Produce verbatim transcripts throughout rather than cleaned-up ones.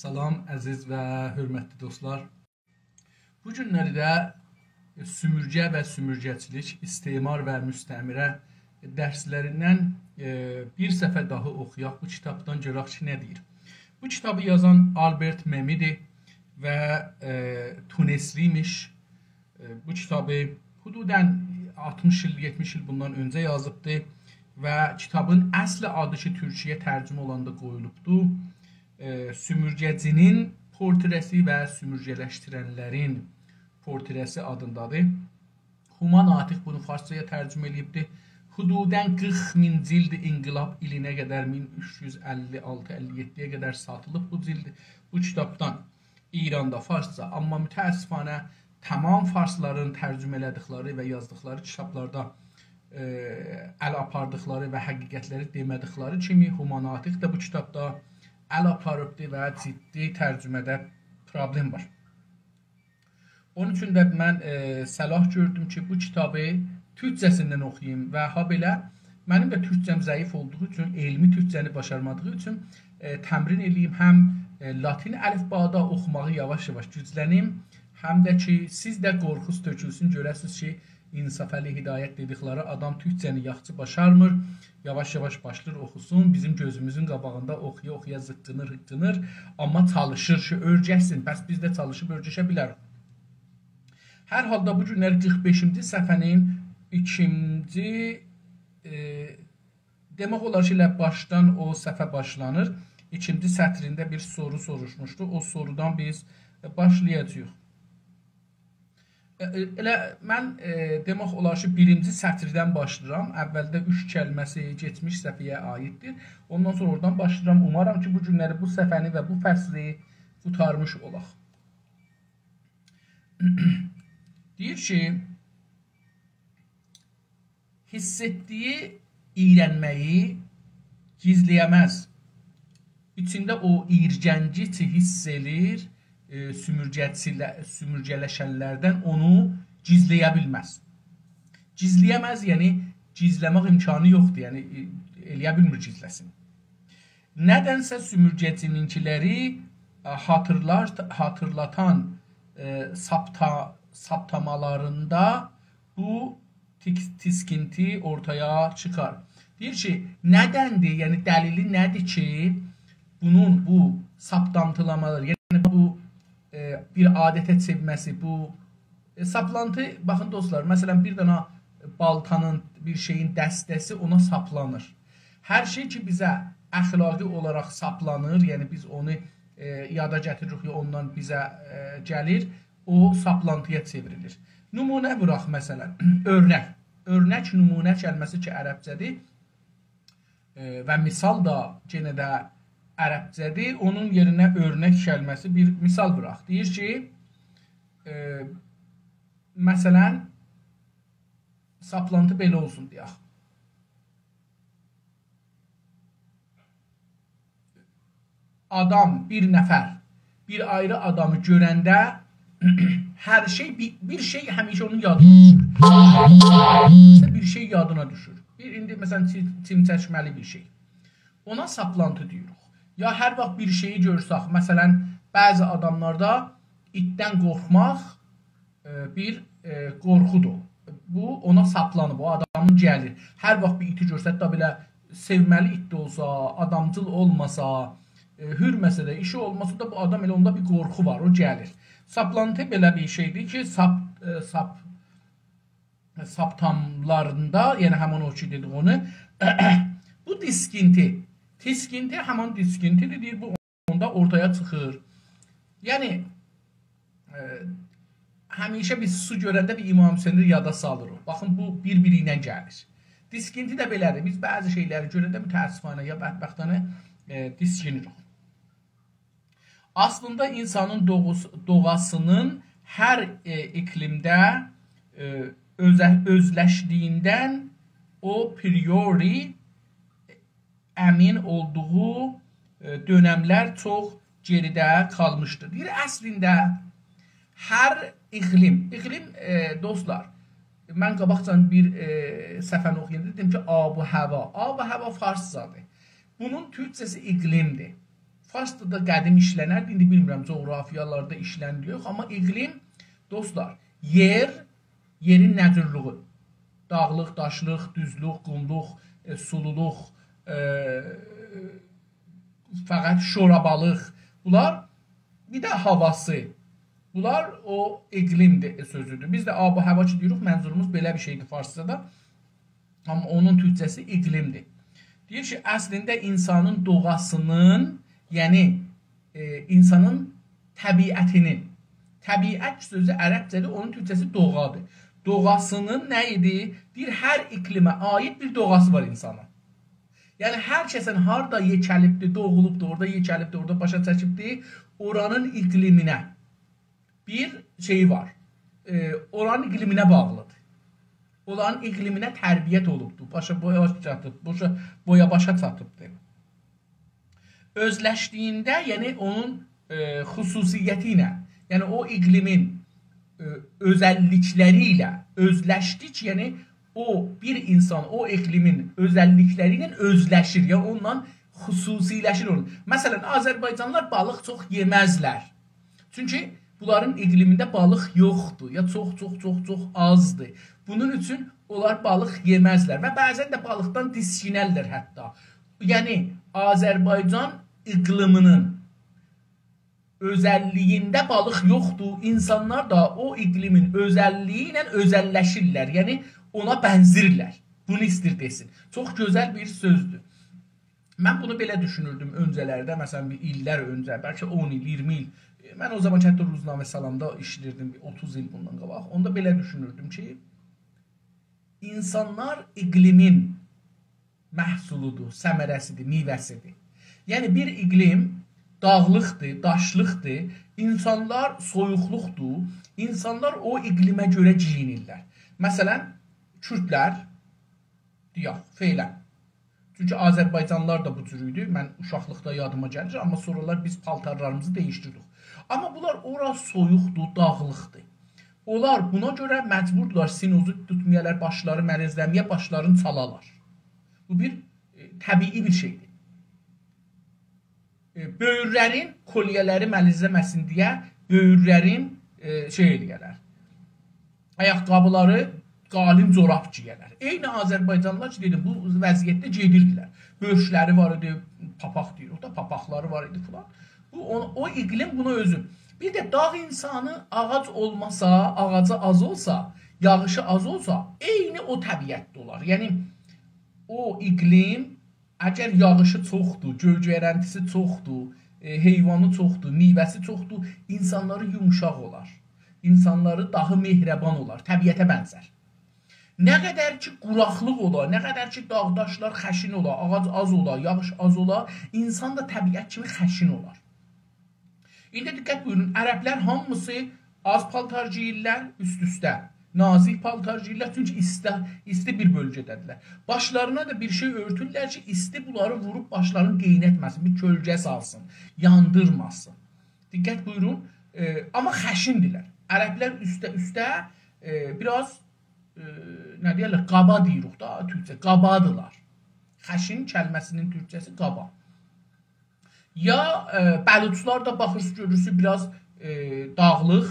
سلام، عزیز و حؤرمتلی دوستلار. بو گونلری ده سومورگه و سومورگه‌چیلیک، استعمار و مستعمره درسلریندن، ائ، بیر صفحه داها اوخویاق. بو کیتابدان گؤرک کی، نه دئییر. بو کیتابی یازان آلبرت مئمی‌دیر و، ائ، تونسلی‌یمیش. ائ، بو کیتابی حدوداً آلتمیش ایل، یئتمیش ایل بوندان اؤنجه یازیبدی و کیتابین اصل آدی کی، تورکی‌یه ترجمه اولاندا قویولوبدو، ائ، سومورگه‌چی‌نین پورتره‌سی و سومورگه‌لشدیرنلرین پورتره‌سی آدیندادیر. هما ناطق بونو فارسجایا ترجمه ائله‌ییبدی. حدوداً قیرخ مین جلد انقلاب ایلینه قدر، مین اوچ یوز اللی آلتی اللی یئددی‌یه قدر ساتیلیب بو جلد، بو کیتابدان ایراندا فارسجا. آمما متأسفانه تمام فارسلارین ترجمه ائله‌دیکلری و یازدیقلاری کیتابلاردا، ائ، ال آپاردیقلاری و حقیقتلری دئمه‌دیکلری کیمی هما ناطق دا بو کیتابدا ال آپاریبدی و جدی ترجمه‌ده پروبلئم وار. اونون اوچون ده من، ائ، صلاح گؤردوم کی، بو کیتابی تورکجه‌سیندن اوخویوم و هابئله منیم ده تورکجه‌م ضعیف اولدوغو اوچون، علمی تورکجه‌نی باشارمادیغی اوچون، ائ، تمرین ائله‌ییم، هم، ائ، لاتین الفبادا اوخوماغی یاواش-یاواش گوجلنیم، هم ده کی، سیز ده قورخوز تؤکولسون، گؤره‌سینیز کی، انصافعلی هدایت دئدیکلری آدام تورکجه‌نی یاخشی باشارمیر، یاواش-یاواش باشلاییر اوخوسون، بیزیم گؤزوموزون قاباغیندا اوخویا-اوخویا زیققینیر، هیققینیر، آمما چالیشیر کی، اؤرگشسین. پس بیز ده چالیشیب اؤرگشه بیلریک. هر حالدا بو گونلری قیرخ بئشینجی صفحه‌نین ایکینجی، ائ، دئمک اولار کی، ائله باشدان او صفحه باشلانیر. ایکینجی سطرینده بیر سورو سوروشموشدو. او سورودان بیز، ائ، باشلایاجاغیق. ائ، ائ، ائله من، ائ، دئمک اولار کی، بیرینجی سطردن باشلاییرام. اولده اوچ کلمه‌سی کئچمیش صفحه‌یه عاییددیر. اوندان سونرا اورادان باشلاییرام. اومارام کی، بو گونلری بو صفحه‌نی و بو فصلی قوتارمیش اولاق. دئییر کی، حیس ائتدیگی ایرنمه‌یی گیزله‌یه‌مز. ایچینده او ایرگنجی کی حیس ائله‌ییر، ائ، سومورگه‌چیله-، سومورگه‌لشنلردن اونو گیزله‌یه بیلمز. گیزله‌یه‌مز، یعنی گیزله‌مک امکانی یوخدور، یعنی، ائ، ائله‌یه بیلمیر گیزله‌سین. ندنسه سومورگه‌چی‌نینکیلری، ائ، خاطیرلار-، خاطیرلاتان، ائ، ساپتا-، ساپتامالاریندا بو تیک-، تیسکینتی اورتایا چیخار. دئییر کی، ندندیر، یعنی دلیلی نه‌دیر کی، بونون بو ساپتانتیلامالاری، یعنی بو، ائ، بیر عادته چئویرمه‌سی، بو ائ، ساپلانتی، باخین دوستلار، مثلا، بیر دنه بالتانین، بیر شئیین دسته‌سی اونا ساپلانیر. هر شئی کی، بیزه اخلاقی اولاراق ساپلانیر، یعنی بیز اونو، ائ، یادا گتیریریک، یا اوندان بیزه، ائ، گلیر، او ساپلانتی‌یا چئوریلیر. نمونه ووراق، مثلا، اؤرنک. اؤرنک، نمونه کلمه‌سی کی، عربجه‌دیر. ائ، و مثال دا یئنه ده عربجه‌دیر. اونون یئرینه اؤرنک کلمه‌سی بیر مثال ووراق. دئییر کی، ائ، مثلا، ساپلانتی بئله اولسون دئیک. آدام، بیر نفر، بیر آیری آدامی گؤرنده هر شئی، بیر، بیر شئی همیشه اونون یادینا دوشور. بیر شئی یادینا دوشور. بیر، ایندی، مثلا، چی-، چیم چکمه‌لی بیر شئی. اونا ساپلانتی دئییریک. یا هر واخت بیر شئیی گؤرسک، مثلا، بعضی آداملاردا ایتدن قورخماق، ائ، بیر، ائ، قورخودور. بو اونا ساپلانیب، او آدامین گلیر. هر واخت بیر ایتی گؤرسه، حتی بئله سئومه‌لی ایت ده اولسا، آدامجیل اولماسا، ائ، هورمه‌سه ده، ایشی اولماسا دا، بو آدام ائله اوندا بیر قورخو وار، او گلیر. ساپلانتی بئله بیر شئیدیر کی، ساپ-، ائ، ساپ-، ساپتاملاریندا، یعنی همین او کی دئدیک اونو، بو دیسکینتی، تیسکینتی همین دیسکینتی‌دیر، دئییر، بو اوندا اورتایا چیخیر. یعنی، ائ، همیشه بیز سو گؤرنده بیر امام حسینی یادا سالیریق. باخین، بو بیر-بیری ایله گلیر. دیسکینتی ده بئله‌دیر. بیز بعضی شئیلری گؤرنده متأسفانه یا بدبختانه، ائ، دیسکینیریک. اصلینده اینسانین دوغوس-، دوغاسینین هر، ائ، اقلیمده، ائ، اؤزه-، اؤزلشدیگیندن او پریوری امین اولدوغو، ائ، دؤنملر چوخ گئریده قالمیشدیر. دئییر، اصلینده هر اقلیم، اقلیم، ائ، دوستلار، من قاباقجان بیر، ائ، صفحه‌نی اوخویاندا دئدیم کی، آب و هوا. آب و هوا فارسجادیر. بونون تورکجه‌سی اقلیمدیر. فارسدا دا قدیم ایشلنردی، ایندی بیلمیرم جغرافیالاردا ایشلندی یوخ، آمما اقلیم، دوستلار، یئر، یئرین نه جورلویو؟ داغلیق، داشلیق، دوزلوک، قوملوق، ائ، سولولوق، ائ، فقط شورابالیق. بونلار، بیر ده هاواسی. بونلار او اقلیمدیر سؤزودور. بیز ده آب و هوا کی دئییریک، منظوروموز بئله بیر شئیدیر فارسجادا. آمما اونون تورکجه‌سی اقلیمدیر. دئییر کی، اصلینده اینسانین دوغاسینین، یعنی، ائ، اینسانین طبیعتینین، طبیعت سؤزو عربجه‌دیر، اونون تورکجه‌سی دوغادیر. دوغاسینین نه ایدی؟ دئییر، هر اقلیمه عایید بیر دوغاسی وار اینسانین. یعنی، هر کسین هاردا یئکه‌لیبدیر، دوغولوبدور، اورادا یئکه‌لیبدیر، اورادا باشا چکیبدیر، اورانین اقلیمینه بیر شئی وار. ائ، اورانین اقلیمینه باغلیدیر. اورانین اقلیمینه تربیت اولوبدور. باشا بویا چاتیب، باشا، بویا باشا چاتیبدیر. اؤزلشدیگینده، یعنی اونون، ائ، خصوصیتی ایله، یعنی او اقلیمین، ائ، اؤزللیکلری ایله اؤزلشدیک، یعنی او بیر اینسان او اقلیمین اؤزللیکلری ایله اؤزلشیر، یعنی اونونلا خصوصیلشیر اونون. مثلا، آذربایجانلیلار بالیق چوخ یئمزلر. چونکی بونلارین اقلیمینده بالیق یوخدور، یا چوخ، چوخ، چوخ، چوخ آزدیر. بونون اوچون اونلار بالیق یئمزلر و بعضا ده بالیقدان دیسکینرلر حتی. یعنی، آذربایجان اقلیمینین اؤزللیگینده بالیق یوخدور. اینسانلار دا او اقلیمین اؤزللیگی ایله اؤزللشیرلر. یعنی، اونا بنزیرلر. بونو ایستیر دئسین. چوخ گؤزل بیر سؤزدور. من بونو بئله دوشونوردوم اؤنجه‌لرده، مثلا، بیر ایللر اؤنجه، بلکه اون ایل، اییرمی ایل. ائ، من او زامان کی حتی روزنامه سالاندان ایشله‌ییردیم، بیر اوتوز ایل بوندان قاباق. اوندا بئله دوشونوردوم کی، اینسانلار اقلیمین محصولودور، ثمره‌سیدیر، میوه‌سیدیر. یعنی، بیر اقلیم داغلیقدیر، داشلیقدیر، اینسانلار سویوقلوقدور، اینسانلار او اقلیمه گؤره گئیینیرلر. مثلا، کوردلر، دئیک، فعلا. چونکی آذربایجانلیلار دا بو جور ایدی. من اوشاقلیقدا یادیما گلیر، آمما سونرالار بیز پالتارلاریمیزی دییشدیردیک. آمما بونلار اورا سویوقدور، داغلیقدیر. اونلار بونا گؤره مجبوردولار سینوزیت توتمایالار، باشلاری مریضله‌مه‌یه، باشلارینی چالالار. بو بیر، ائ، طبیعی بیر شئیدیر. ائ، بؤیورلرین، کلیه‌لری مریضله‌مه‌سین دئیه بؤیورلرین، ائ، شئی ائله‌یه‌لر. آیاق‌قابیلاری قالین جوراب گئیه‌لر. عینی آذربایجانلیلار کی، دئدیم، بو وضعیتده گئدیردیلر. بؤرکلری وار ایدی، پاپاق دئییریک دا، پاپاقلاری وار ایدی فلان. بو، او، او اقلیم بونا اؤزو. بیر ده داغ اینسانی آغاج اولماسا، آغاجی آز اولسا، یاغیشی آز اولسا، عینی او طبیعتده اولار. یعنی، او اقلیم اگر یاغیشی چوخدور، گؤی‌گؤیرنتیسی چوخدور، ائ، حیوانی چوخدور، میوه‌سی چوخدور، اینسانلاری یوموشاق اولار. اینسانلاری داها مهربان اولار، طبیعته بنزر. نه قدر کی، قوراقلیق اولا، نه قدر کی، داغ-داشلار خشن اولا، آغاج آز اولا، یاغیش آز اولا، اینسان دا طبیعت کیمی خشن اولار. ایندی دقت بویورون، عربلر هامیسی آز پالتار گئییرلر، اوست-اوسته. نازیک پالتار گئییرلر، چونکی ایستی، ایستی بیر بؤلگه‌ده‌دیرلر. باشلارینا دا بیر شئی اؤرتورلر کی، ایستی بونلاری ووروب باشلارینی قئینتمه‌سین، بیر کؤلگه سالسین، یاندیرماسین. دقت بویورون، ائ، آمما خشن‌دیرلر. عربلر اوسته-اوسته، ائ، بیر آز، ائ، نه دئیرلر، قابا دئییریک دا، تورکجه، قابادیرلار. خشن کلمه‌سینین تورکجه‌سی قابا. یا، ائ، بلوچلار دا باخیرسینیز، گؤرورسونوز، بیر آز، ائ، داغلیق،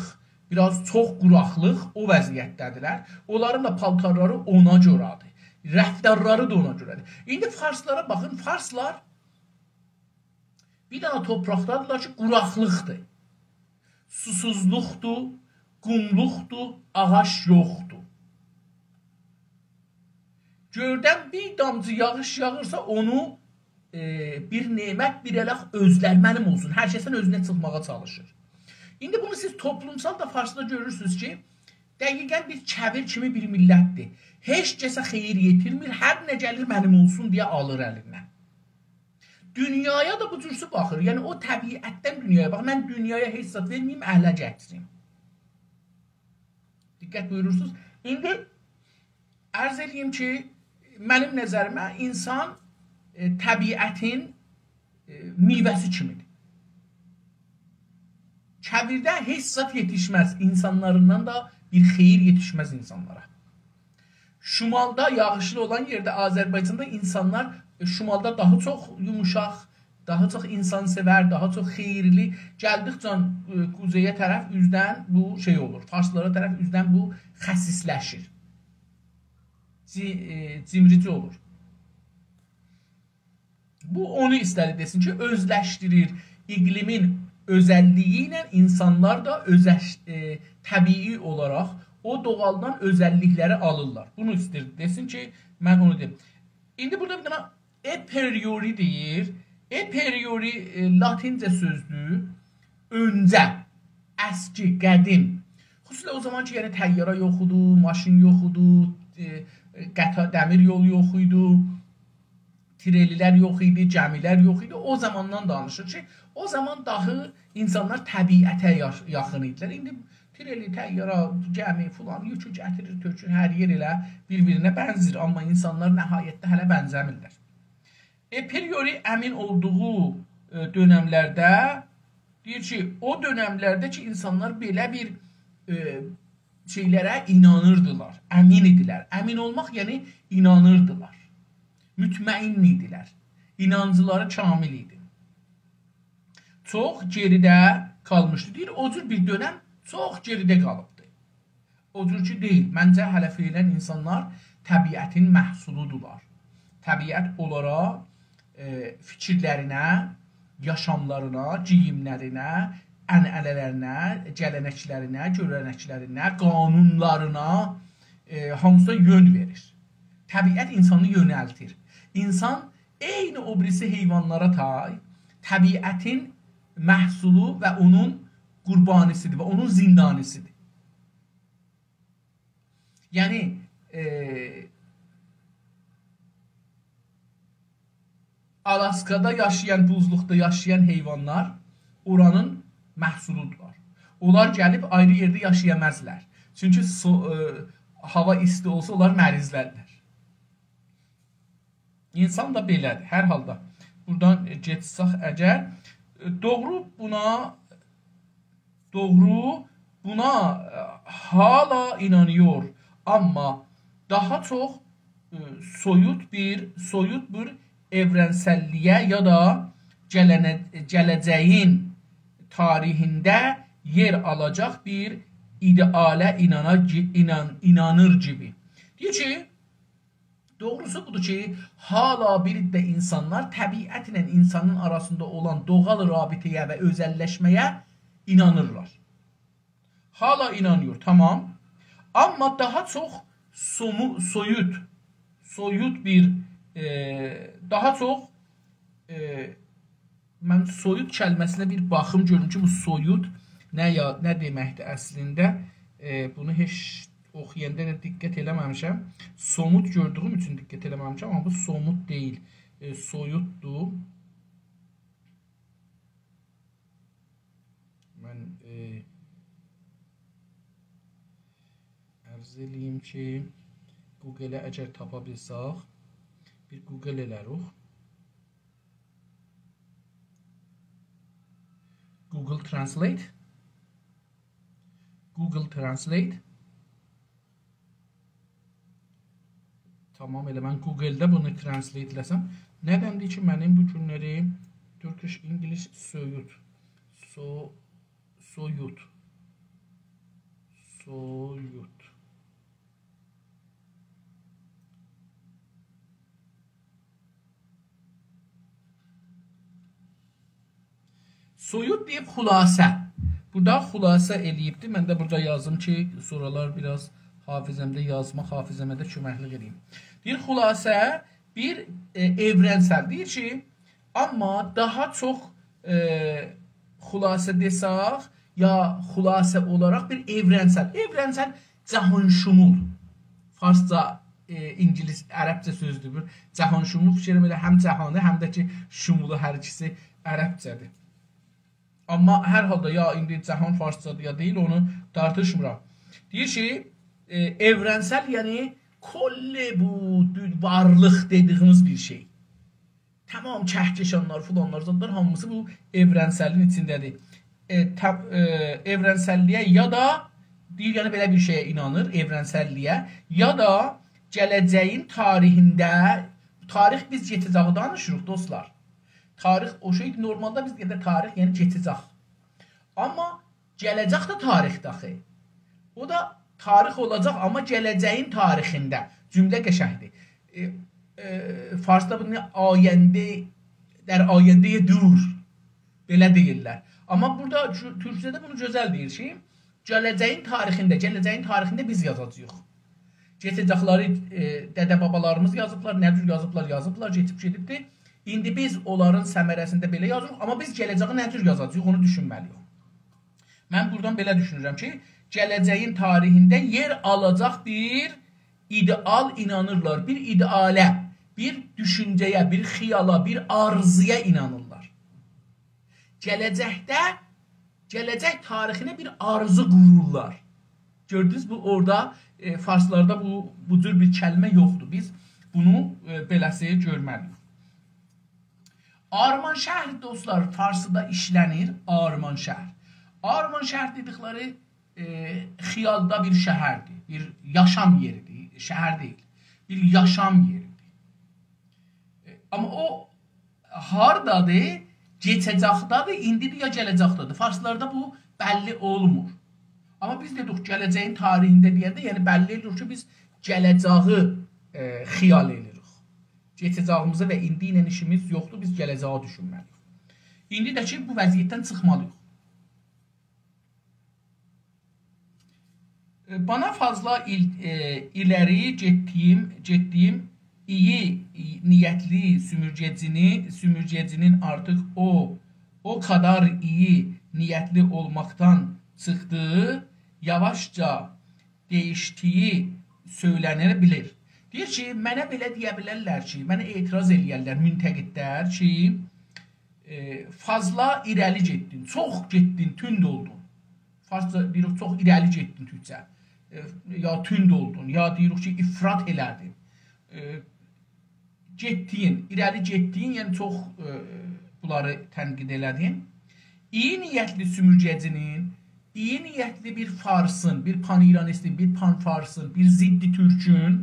بیر آز چوخ قوراقلیق او وضعیتده‌دیرلر. اونلارین دا پالتارلاری اونا گؤره‌دیر. رفتارلاری دا اونا گؤره‌دیر. ایندی فارسلارا باخین، فارسلار بیر دنه تورپاقدادیرلار کی، قوراقلیقدیر. سوسوزلوقدور، قوملوقدور، آغاج یوخدور. گؤردن بیر دامجی یاغیش یاغیرسا، اونو، ائ، بیر نعمت بیله‌رک اؤزلر منیم اولسون. هر کسین اؤزونه چیخماغا چالیشیر. ایندی بونو سیز توپلومسال دا فارسدا گؤرورسونوز کی، دقیقا بیر کویر کیمی بیر میللتدیر. هئچ کسه خئییر یئتیرمیر، هر نه گلیر منیم اولسون دئیه آلیر الیندن. دونیایا دا بو جورسو باخیر. یعنی، او طبیعتدن دونیایا باخ. من دونیایا هئچ زاد وئرمه‌ییم، اهله گتیریم. دقت بویورورسونوز. ایندی عرض ائله‌ییم کی، منیم نظریمه اینسان، ائ، طبیعتین، ائ، میوه‌سی کیمیدیر. کویرده هئچ زاد یئتیشمز، اینسانلاریندان دا بیر خئییر یئتیشمز اینسانلارا. شمالدا، یاغیشلی اولان یئرده، آذربایجاندا اینسانلار، ائ، شمالدا داها چوخ یوموشاق، داها چوخ اینسان‌سئور، داها چوخ خئییرلی. گلدیکجه، ائ، قوزئیه طرف اوزدن بو شئی اولور. فارسلارا طرف اوزدن بو خسیسلشیر. جی-، ائ، جیمریجی اولور. بو اونو ایسته‌دی دئسین کی، اؤزلشدیریر. اقلیمین اؤزللیگی ایله اینسانلار دا اؤزش-، ائ، طبیعی اولاراق او دوغالدان اؤزللیکلری آلیرلار. بونو ایسته‌ییر دئسین کی، من اونو دئییم. ایندی بورادا بیر دنه اپریوری دئییر. اپریوری، ائ، لاتینجه سؤزدور. اؤنجه، اسکی، قدیم. خصوصاً او زامان کی، یعنی طیاره یوخ ایدی، ماشین یوخ ایدی، ائ، قطار، دمیر یول یوخ ایدی، تریلی‌لر یوخ ایدی، گمی‌لر یوخ ایدی. او زاماندان دانیشیر کی، او زامان داهی اینسانلار طبیعته یاش-، یاخین ایدیلر. ایندی تریلی، طیاره، گمی فلان یوکو گتیریر، تؤکور، هر یئر ائله بیر-بیرینه بنزیر. آمما اینسانلار نهایتده هله بنزه‌میرلر. اپریوری امین اولدوغو، ائ، دؤنملرده دئییر کی، او دؤنملرده کی، اینسانلار بئله بیر، ائ، شئیلره اینانیردیلار، امین ایدیلر. امین اولماق، یعنی اینانیردیلار. مطمئن ایدیلر. اینانجلاری کامل ایدی. چوخ گئریده قالمیشدی. دئییر، او جور بیر دؤنم چوخ گئریده قالیبدی. او جور کی، دئییل. منجه، هله فعلاً اینسانلار طبیعتین محصولودولار. طبیعت اونلارا، ائ، فیکیرلرینه، یاشاملارینا، گئییملرینه، عنعنه‌لرینه، گله‌نکلرینه، گؤره‌نکلرینه، قانونلارینا، ائ، هامیسینا یؤن وئریر. طبیعت اینسانی یؤنلتیر. اینسان عینی او بیریسی حیوانلارا تای طبیعتین محصولو و اونون قوربانی‌سیدیر و اونون زندانی‌سیدیر. یعنی، ائ، آلاسکادا یاشایان، بوزلوقدا یاشایان حیوانلار اورانین محصولودولار. اونلار گلیب آیری یئرده یاشایامازلار. چونکی سو-، ائ، هاوا ایستی اولسا، اونلار مریضلرلر. اینسان دا بئله‌دیر، هر حالدا. بورادان، ائ، گئتسک اگر، ائ، دوغرو بونا، دوغرو بونا، ائ، هالا اینانیور. آمما داها چوخ، ائ، سویوت بیر، سویوت بیر ائورنسللیگه یا دا گله‌نه-، گله‌جه‌یین تاریخینده یئر آلاجاق بیر ایده‌آله اینانا-، اینان-، اینانیر کیمی. دئییر کی، دوغروسو بودور کی، هالا بیر عده اینسانلار طبیعتله اینسانین آراسیندا اولان دوغال رابطه‌یه و اؤزللشمه‌یه اینانیرلار. هالا اینانیور، تامام. آمما داها چوخ سومو-، سویوت، سویوت بیر، ائ، داها چوخ، ائ، من سویوت کلمه‌سینه بیر باخیم گؤروم کی، بو سویوت نه یا-، نه دئمکدیر اصلینده؟ ائ، بونو هئچ اوخویاندا دا دقت ائله‌مه‌میشم. سوموت گؤردویوم اوچون دقت ائله‌مه‌میشم، آمما بو سوموت دئییل. ائ، سویوتدور. من، ائ، عرض ائله‌ییم کی، گوگله اگر تاپا بیلسک، بیر گوگل ائله‌روخ. Google Translate. Google Translate. تامام، ائله من گوگلده بونو translate ائله‌سم. ندندیر کی، منیم بو گونلری Turkish English سویوت. سو-، سویوت. سویوت. سویوت دئییب خلاصه. بورادا خلاصه ائله‌ییبدی. من ده بورادا یازدیم کی، سونرالار بیر آز حافظه‌مده یازماق، حافظه‌مه ده کؤمکلیک ائله‌ییم. دئییر، خلاصه بیر، ائ، ائورنسل. دئییر کی، آمما داها چوخ، ائ، خلاصه دئسک، یا خلاصه اولاراق بیر ائورنسل. ائورنسل جهان‌شمول. فارسجا، ائ، اینگیلیس، عربجه سؤزدور بو. جهان‌شمول فیکر ائله‌ییرم ائله هم جهانی، هم ده کی، شمولو، هر ایکیسی عربجه‌دیر. آمما هر حالدا یا ایندی جهان فارسجادیر یا دئییل، اونو تارتیشمیرام. دئییر کی، ائ، ائورنسل، یعنی کلّ بو دو-، وارلیق دئدیگیمیز بیر شئی. تامام کهکشانلار، فلانلار، زادلار هامیسی بو ائورنسلین ایچینده‌دیر. ائ، تا-، ائ، ائورنسللیگه یا دا دئییر، یعنی بئله بیر شئیه اینانیر، ائورنسللیگه، یا دا گله‌جه‌یین تاریخینده، تاریخ بیز گئچه‌جه‌یی دانیشیریق، دوستلار. تاریخ او شئیدیر، نورمالدا بیز دئینده تاریخ، یعنی کئچه‌جک. آمما گله‌جک ده تاریخدیر آخی. او دا تاریخ اولاجاق، آمما گله‌جه‌یین تاریخینده. جمله قشنگدیر. ائ، ائ، فارسدا بونو آینده، در آینده‌ی دور بئله دئییرلر. آمما بورادا جو-، تورکجه‌ده بونو گؤزل دئییر کی، گله‌جه‌یین تاریخینده، گله‌جه‌یین تاریخینده بیز یازاجاغیق. کئچه‌جکلری، ائ، دده-بابالاریمیز یازیبلار، نه جور یازیبلار، یازیبلار، کئچیب گئدیبدیر. ایندی بیز اونلارین ثمره‌سینده بئله یازیریق، آمما بیز گله‌جه‌یی نه جور یازاجاغیق، اونو دوشونمه‌لی‌ییک. من بورادان بئله دوشونورم کی، گله‌جه‌یین تاریخینده یئر آلاجاق بیر ایده‌آل اینانیرلار، بیر ایده‌آله، بیر دوشونجه‌یه، بیر خیالا، بیر آرزویا اینانیرلار. گله‌جکده، گله‌جک تاریخینه بیر آرزو قورورلار. گؤردونوز، بو اورادا، ائ، فارسلاردا بو، بو جور بیر کلمه یوخدور. بیز بونو، ائ، بئله‌سی گؤرمه‌لی‌ییک. آرمانشهر، دوستلار، فارسیدا ایشله‌نیر، آرمانشهر. آرمانشهر دئدیکلری، ائ، خیالدا بیر شهردیر، بیر یاشام یئریدیر، شهر دئییل، بیر یاشام یئریدیر. ائ، آمما او هاردادیر؟ کئچه‌جکده‌دیر، ایندیدیر یا گله‌جکده‌دیر؟ فارسلاردا بو بللی اولمور. آمما بیز دئدیک، گله‌جه‌یین تاریخینده دئینده، یعنی بللی ائدیریک کی، بیز گله‌جه‌یی، ائ، خیال ائدیریک. کئچه‌جه‌ییمیزه و ایندی ایله ایشیمیز یوخدور، بیز گله‌جه‌یی دوشونمه‌لی‌ییک. ایندی ده کی، بو وضعیتدن چیخمالی‌ییق. E, bana fazla il-, e, ileri gittiğim, gittiğim iyi niyetli sömürgecini, sömürgecinin artık o, o kadar iyi niyetli olmaktan çıktığı, yavaşça değiştiği söylenebilir. دئییر کی، منه بئله دئیه بیلرلر کی، منه اعتراض ائله‌یرلر منتقدلر کی، e, fazla ileri gittin، چوخ گئتدین، تند اولدون. فارسجا دئییریک، چوخ ایره‌لی گئتدین تورکجه. E, یا تند اولدون، یا دئییریک کی، افراط ائله‌دین. E, گئتدین، ایره‌لی گئتدین، یعنی چوخ، e, بونلاری تنقید ائله‌دین. İyi niyetli sömürgecinin، iyi niyetli bir Farsın، بیر پان‌ایرانیستین، بیر پان‌فارسین، بیر ضد تورکون،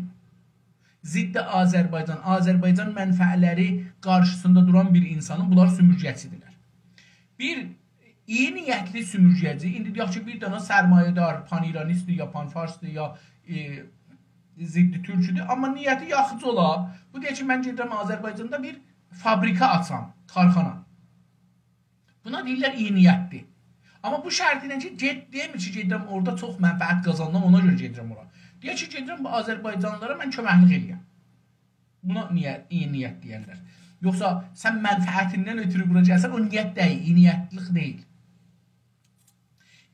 ضد آذربایجان، آذربایجان منفعتلری قارشیسیندا دوران بیر اینسانین، بونلار سومورگه‌چی‌دیرلر. بیر ایی نیتلی سومورگه‌چی، ایندی دئیک کی، بیر دنه سرمایه‌دار، پان‌ایرانیستدیر، یا پان‌فارسدیر، یا، ائ، ضد تورکودور، آمما نیتی یاخچی اولا. بو دئییر کی، من گئدیرم آذربایجاندا بیر فابریکا آچام، کارخانا. بونا دئییرلر ایی نیتلی. آمما بو شرط ایله کی، گئت، دئمیر کی، گئدیرم اورادا چوخ منفعت قازانام، اونا گؤره گئدیرم اورا. دئییر کی، گئدیرم بو آذربایجانلیلارا من کؤمکلیک ائله‌یم. بونا نییه ایی نیت دئیرلر؟ یوخسا سن منفعتیندن اؤترو بورا گلسن، او نیت دئییل، ایی نیتلیلیک دئییل.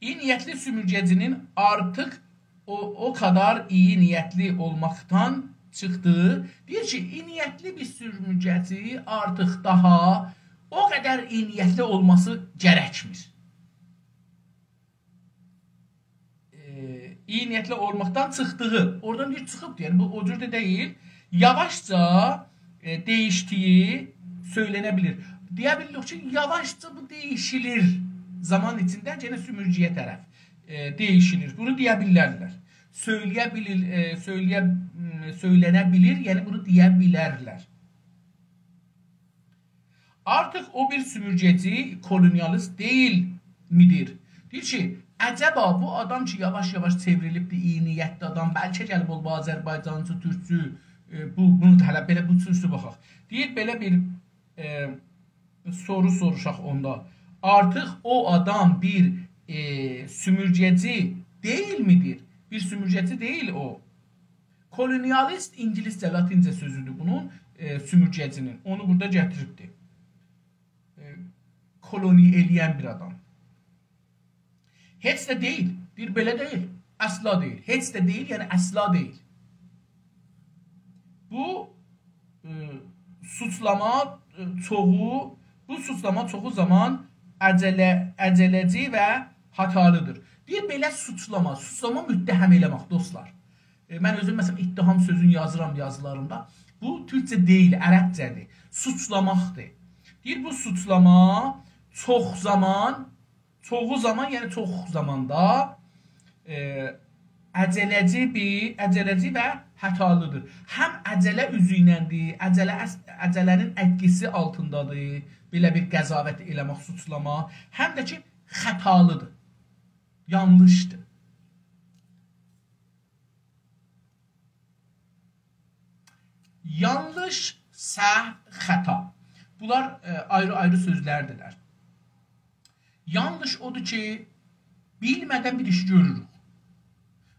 İyi niyetli sömürgecinin artık o, o kadar iyi niyetli olmaktan çıktığı، دئییر کی، ایی نیتلی بیر سومورگه‌چی آرتیق داها او قدر ایی نیتلی اولماسی گرکمیر. E, iyi niyetli olmaktan çıktığı، اورادان دئییر، چیخیبدیر. یعنی، بو او جور ده دئییل. Yavaşça, e, değiştiği söylenebilir. دئیه بیلیریک کی، یاواشجا بو دییشیلیر. زامان ایچینده یئنه سومورگه‌یه طرف، e, دییشیلیر. بونو دئیه بیلرلر. Söyleyebilir, e, söyleye-, m, söylenebilir، یعنی بونو دئیه بیلرلر. Artık o bir sömürgeci, kolonyalist değil midir؟ دئییر کی، عجبا بو آدام کی، یاواش-یاواش چئوریلیبدیر ایی نیتلی آدام، بلکه گلیب اولوب آذربایجانچی، تورکچو، e, بو، بونو دا هله بئله بو جور باخاق. دئییر، بئله بیر، e, سورو سوروشاق اوندا. Artık o adam bir, e, sömürgeci değil midir؟ بیر سومورگه‌چی دئییل او. Kolonyalist اینگیلیسجه، لاتینجه سؤزودور بونون، e, سومورگه‌چی‌نین. اونو بورادا گتیریبدیر. E, koloni ائله‌ین بیر آدام. Hiç de değil. دئییر، بئله دئییل. اصلا دئییل. Hiç de değil، یعنی اصلا دئییل. Bu, e, suçlama, e, çoğu, bu suçlama çoğu zaman acele, aceleci ve hatalıdır. دئییر، بئله سوچلاما، سوچلاما متهم ائله‌مک، دوستلار. E, من اؤزوم، مثلا، اتهام سؤزونو یازیرام یازیلاریمدا. بو تورکجه دئییل، عربجه‌دیر. سوچلاماقدیر. دئییر، بو سوچلاما چوخ زامان، چوخو زامان، یعنی چوخ زاماندا، e, aceleci bir, aceleci ve خطالیدیر. هم عجله اوزو ایلندیر، عجله اس-، عجله‌نین ائتکیسی آلتیندادیر، بئله بیر قضاوت ائله‌مک، سوچلاما، هم ده کی، خطالیدیر. یانلیشدیر. یانلیش، سهو، خطا. بونلار، ائ، آیری-آیری سؤزلردیرلر. یانلیش اودور کی، بیلمه‌دن بیر ایشی گؤروروک.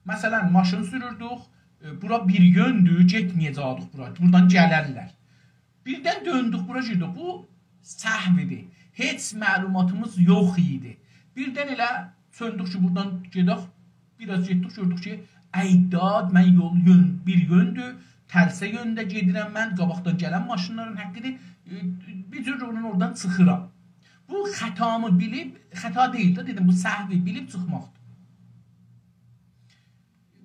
مثلا، ماشین سوروردوک، ائ، بورا بیر یؤندور، گئتمه‌یه‌جکدیک بورا. بورادان گلرلر. بیردن دؤندوک، بورا گیردیک. بو سهو ایدی. هئچ معلوماتیمیز یوخ ایدی. بیردن ائله سؤندوک کی، بورادان گئدک، بیر آز گئتدیک، گؤردوک کی، ای داد، من یول یؤن، بیر یؤندور، ترسه یؤنده گئدیرم من، قاباقدان گلن ماشینلارین حقیدیر. ائ، بیر جور اونون اورادان چیخیرام. بو خطامی بیلیب، خطا دئییل ده، دئدیم، بو سهوی بیلیب چیخماقدیر.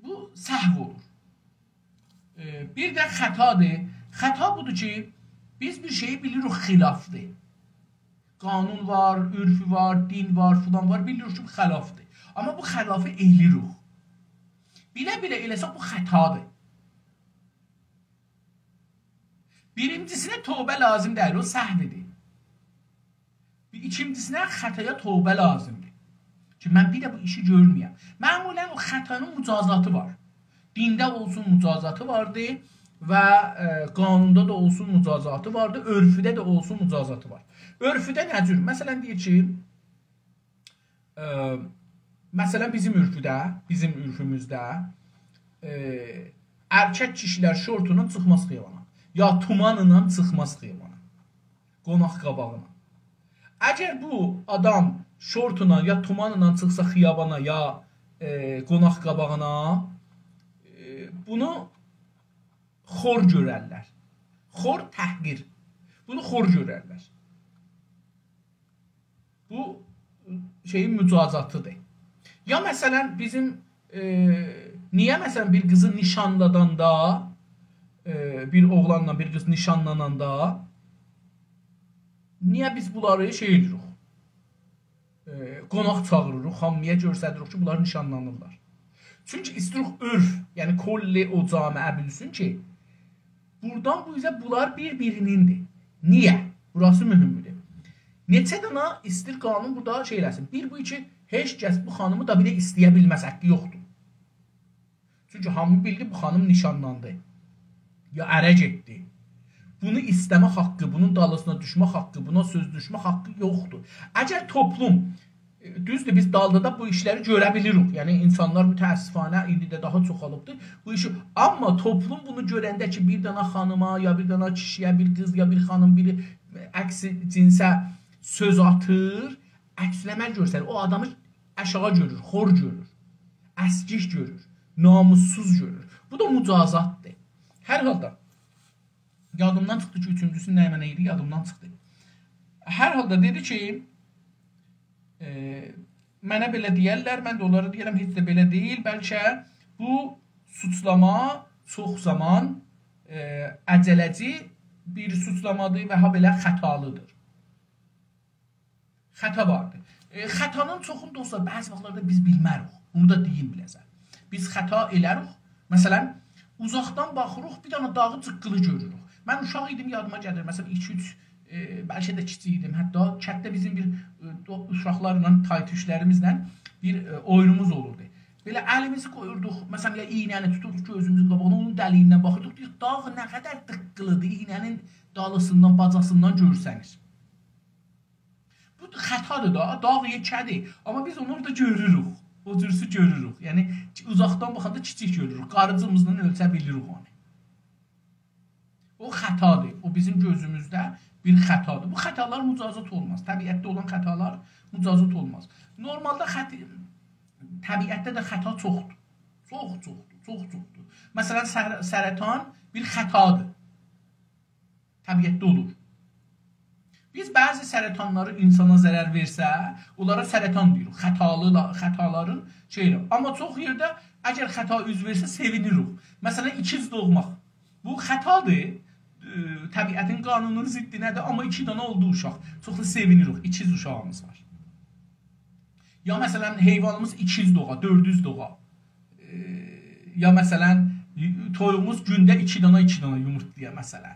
بو سهو اولور. ائ، بیر ده خطادیر. خطا بودور کی، بیز بیر شئیی بیلیریک خلافدیر. قانون وار، عرفی وار، دین وار، فلان وار، بیلیریک کی، بو خلافدیر. آمما بو خلافی ائله‌ییریک. بیله-بیله ائله‌سک، بو خطادیر. بیرینجیسینه توبه لازیم دئییل، او سهویدیر. بیر ایکینجیسینه خطایا توبه لازیمدیر. کی، من بیر ده بو ایشی گؤرمه‌یم. معمولا او خطانین مجازاتی وار. دینده اولسون مجازاتی واردی و، ائ، قانوندا دا اولسون مجازاتی واردی، عرفده ده اولسون مجازاتی وار. عرفده نه جور؟ مثلا، دئییر کی، ائ، مثلا، بیزیم عرفده، بیزیم عرفوموزده، ائ، ائرکک کیشیلر شورتلا چیخماز خیابانا، یا تومانلا چیخماز خیابانا، قوناق قاباغینا. اگر بو آدام شورتلا یا تومانلا چیخسا خیابانا، یا، ائ، قوناق قاباغینا، ائ، بونو خور گؤررلر. خور، تحقیر. بونو خور گؤررلر. بو شئیین مجازاتیدیر. یا مثلا، بیزیم، ائ، نییه مثلا بیر قیزی نیشانلاناندا، ائ، بیر اوغلانلا بیر قیز نیشانلاناندا، نییه بیز بونلاری شئی ائدیریک؟ ائ، قوناق چاغیریریق، هامییا گؤستریریک کی، بونلار نیشانلانیرلار. چونکی ایستیریک عرف، یعنی کلّی او جامعه بیلسین کی، بورادان بو اوزه بونلار بیر-بیرینیندیر. نییه؟ بوراسی مهمدور. نئچه دنه ایستیر قانون بورادا شئی ائله‌سین. بیر بو کی، هئچ کس بو خانیمی دا بیر ده ایسته‌یه بیلمز، حقی یوخدور. چونکی هامی بیلدی، بو خانیم نیشانلاندی. یا اره گئتدی. بونو ایسته‌مه حقی، بونون دالیسینا دوشمه حقی، بونا سؤز دوشمه حقی یوخدور. اگر توپلوم، ائ، دوزدور، بیز دالدا دا بو ایشلری گؤره بیلیریک. یعنی، اینسانلار متأسفانه ایندی ده داها چوخالیبدیر بو ایشی. آمما توپلوم بونو گؤرنده کی، بیر دنه خانیما، یا بیر دنه کیشییه، بیر قیز، یا بیر خانیم، بیر، ائ، عکس جنسه سؤز آتیر، عکس‌العمل گؤستریر. او آدامی آشاغی گؤرور، خور گؤرور، اسکیک گؤرور، ناموسسوز گؤرور. بو دا مجازاتدیر. هر حالدا، یادیمدان چیخدی کی، اوچونجوسو نه منه ایدی، یادیمدان چیخدی. هر حالدا دئدی کی، ائ، منه بئله دئیرلر، من ده اونلارا دئییرم، هئچ ده بئله دئییل. بلکه بو سوچلاما چوخ زامان، ائ، عجله‌جی بیر سوچلامادیر و هابئله خطالیدیر. خطا واردیر. ائ، خطانین چوخونو، دوستلار، بعضی واختلاردا بیز بیلمه‌ریک. بونو دا دئییم بیله‌زه. بیز خطا ائله‌ریک. مثلا، اوزاقدان باخیریق، بیر دنه داغی جیققیلی گؤروروک. من اوشاق ایدیم، یادیما گلیر. مثلا، ایکی-اوچ، ائ، بلکه ده کیچیک ایدیم. حتی کتده بیزیم بیر، ائ، دو-، اوشاقلارلا، تای‌توشلریمیزله بیر، ائ، اویونوموز اولوردو. بئله الیمیزی قویوردوق، مثلا، یا ایینه‌نی توتوردوق گؤزوموزون قاباغینا، اونون دلیییندن باخیردیق. دئییر، داغ نه قدر دیققیلیدیر، ایینه‌نین دالیسیندان، باجاسیندان گؤرسنیر. بو خطادیر دا، داغ یئکه‌دیر. آمما بیز اونو اورادا گؤروروک. او جورسو گؤروروک. یعنی، اوزاقدان باخاندا کیچیک گؤروروک. قاریجیمیزلا اؤلچه بیلیریک اونو. او خطادیر. او بیزیم گؤزوموزده بیر خطادیر. بو خطالار مجازات اولماز. طبیعتده اولان خطالار مجازات اولماز. نورمالدا خط-، طبیعتده ده خطا چوخدور. چوخ، چوخدور، چوخ، چوخدور. مثلا، سر-، سرطان بیر خطادیر. طبیعتده اولور. بیز بعضی سرطانلاری اینسانا ضرر وئرسه، اونلارا سرطان دئییریک. خطالی-، خطالارین شئیی. آمما چوخ یئرده اگر خطا اوز وئرسه، سئوینیریک. مثلا، ایکیز دوغماق. بو خطادیر. ائ، طبیعتین قانونونون ضدینه‌دیر، آمما ایکی دنه اولدو اوشاق. چوخ دا سئوینیریک، ایکیز اوشاغیمیز وار. یا مثلا، حیوانیمیز ایکیز دوغا، دؤردوز دوغا. ائ، یا مثلا، تویوغوموز گونده ایکی دانا، ایکی دانا یومورتلاییر، مثلا.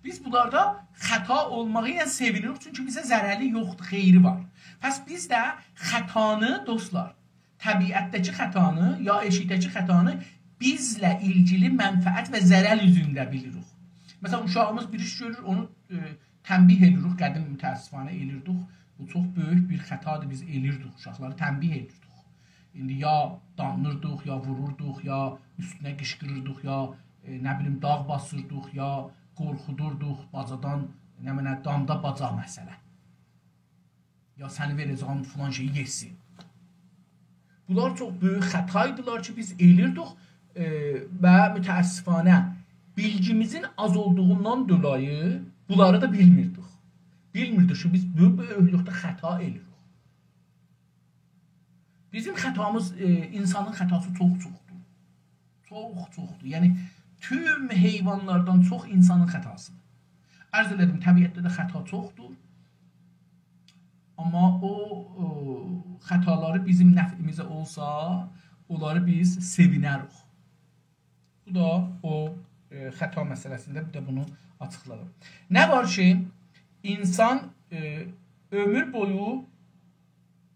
بیز بونلاردا خطا اولماغی ایله سئوینیریک، چونکی بیزه ضرری یوخدور، خئیری وار. پس بیز ده خطانی، دوستلار، طبیعتده‌کی خطانی، یا ائشیکده‌کی خطانی بیزله ایلگیلی منفعت و ضرر اوزونده بیلیریک. مثلا، اوشاغیمیز بیر ایش گؤرور، اونو، ائ، تنبیه ائدیریک، قدیم متأسفانه ائلیردیک. بو چوخ بؤیوک بیر خطادیر، بیز ائلیردیک، اوشاقلاری تنبیه ائدیردیک. ایندی یا دانلیردیق، یا ووروردوق، یا اوستونه قیشقیریردیق، یا، ائ، نه بیلیم، داغ باسیردیق، یا قورخودوردوق، باجادان، نه منه، داندا باجا، مثلا. یا سنی وئره‌جه‌یم فلان شئیی یئسین. بونلار چوخ بؤیوک خطایدیلار کی، بیز ائلیردیک، ائ، و متأسفانه بیلگیمیزین آز اولدوغوندان دولایی بونلاری دا بیلمیردیک. بیلمیردیک کی، بیز بو بؤیوکلوکده خطا ائلیریک. بیزیم خطامیز، ائ، اینسانین خطاسی چوخ چوخدور. چوخ چوخدور. یعنی، توم حیوانلاردان چوخ اینسانین خطاسیدیر. عرض ائله‌دیم، طبیعتده ده خطا چوخدور. آمما او، او خطالاری بیزیم نفعیمیزه اولسا، اونلاری بیز سئوینریک. بو دا او، ائ، خطا مسئله‌سینده بیر ده بونو آچیقلادیم. نه وار کی، اینسان، ائ، عؤمور بویو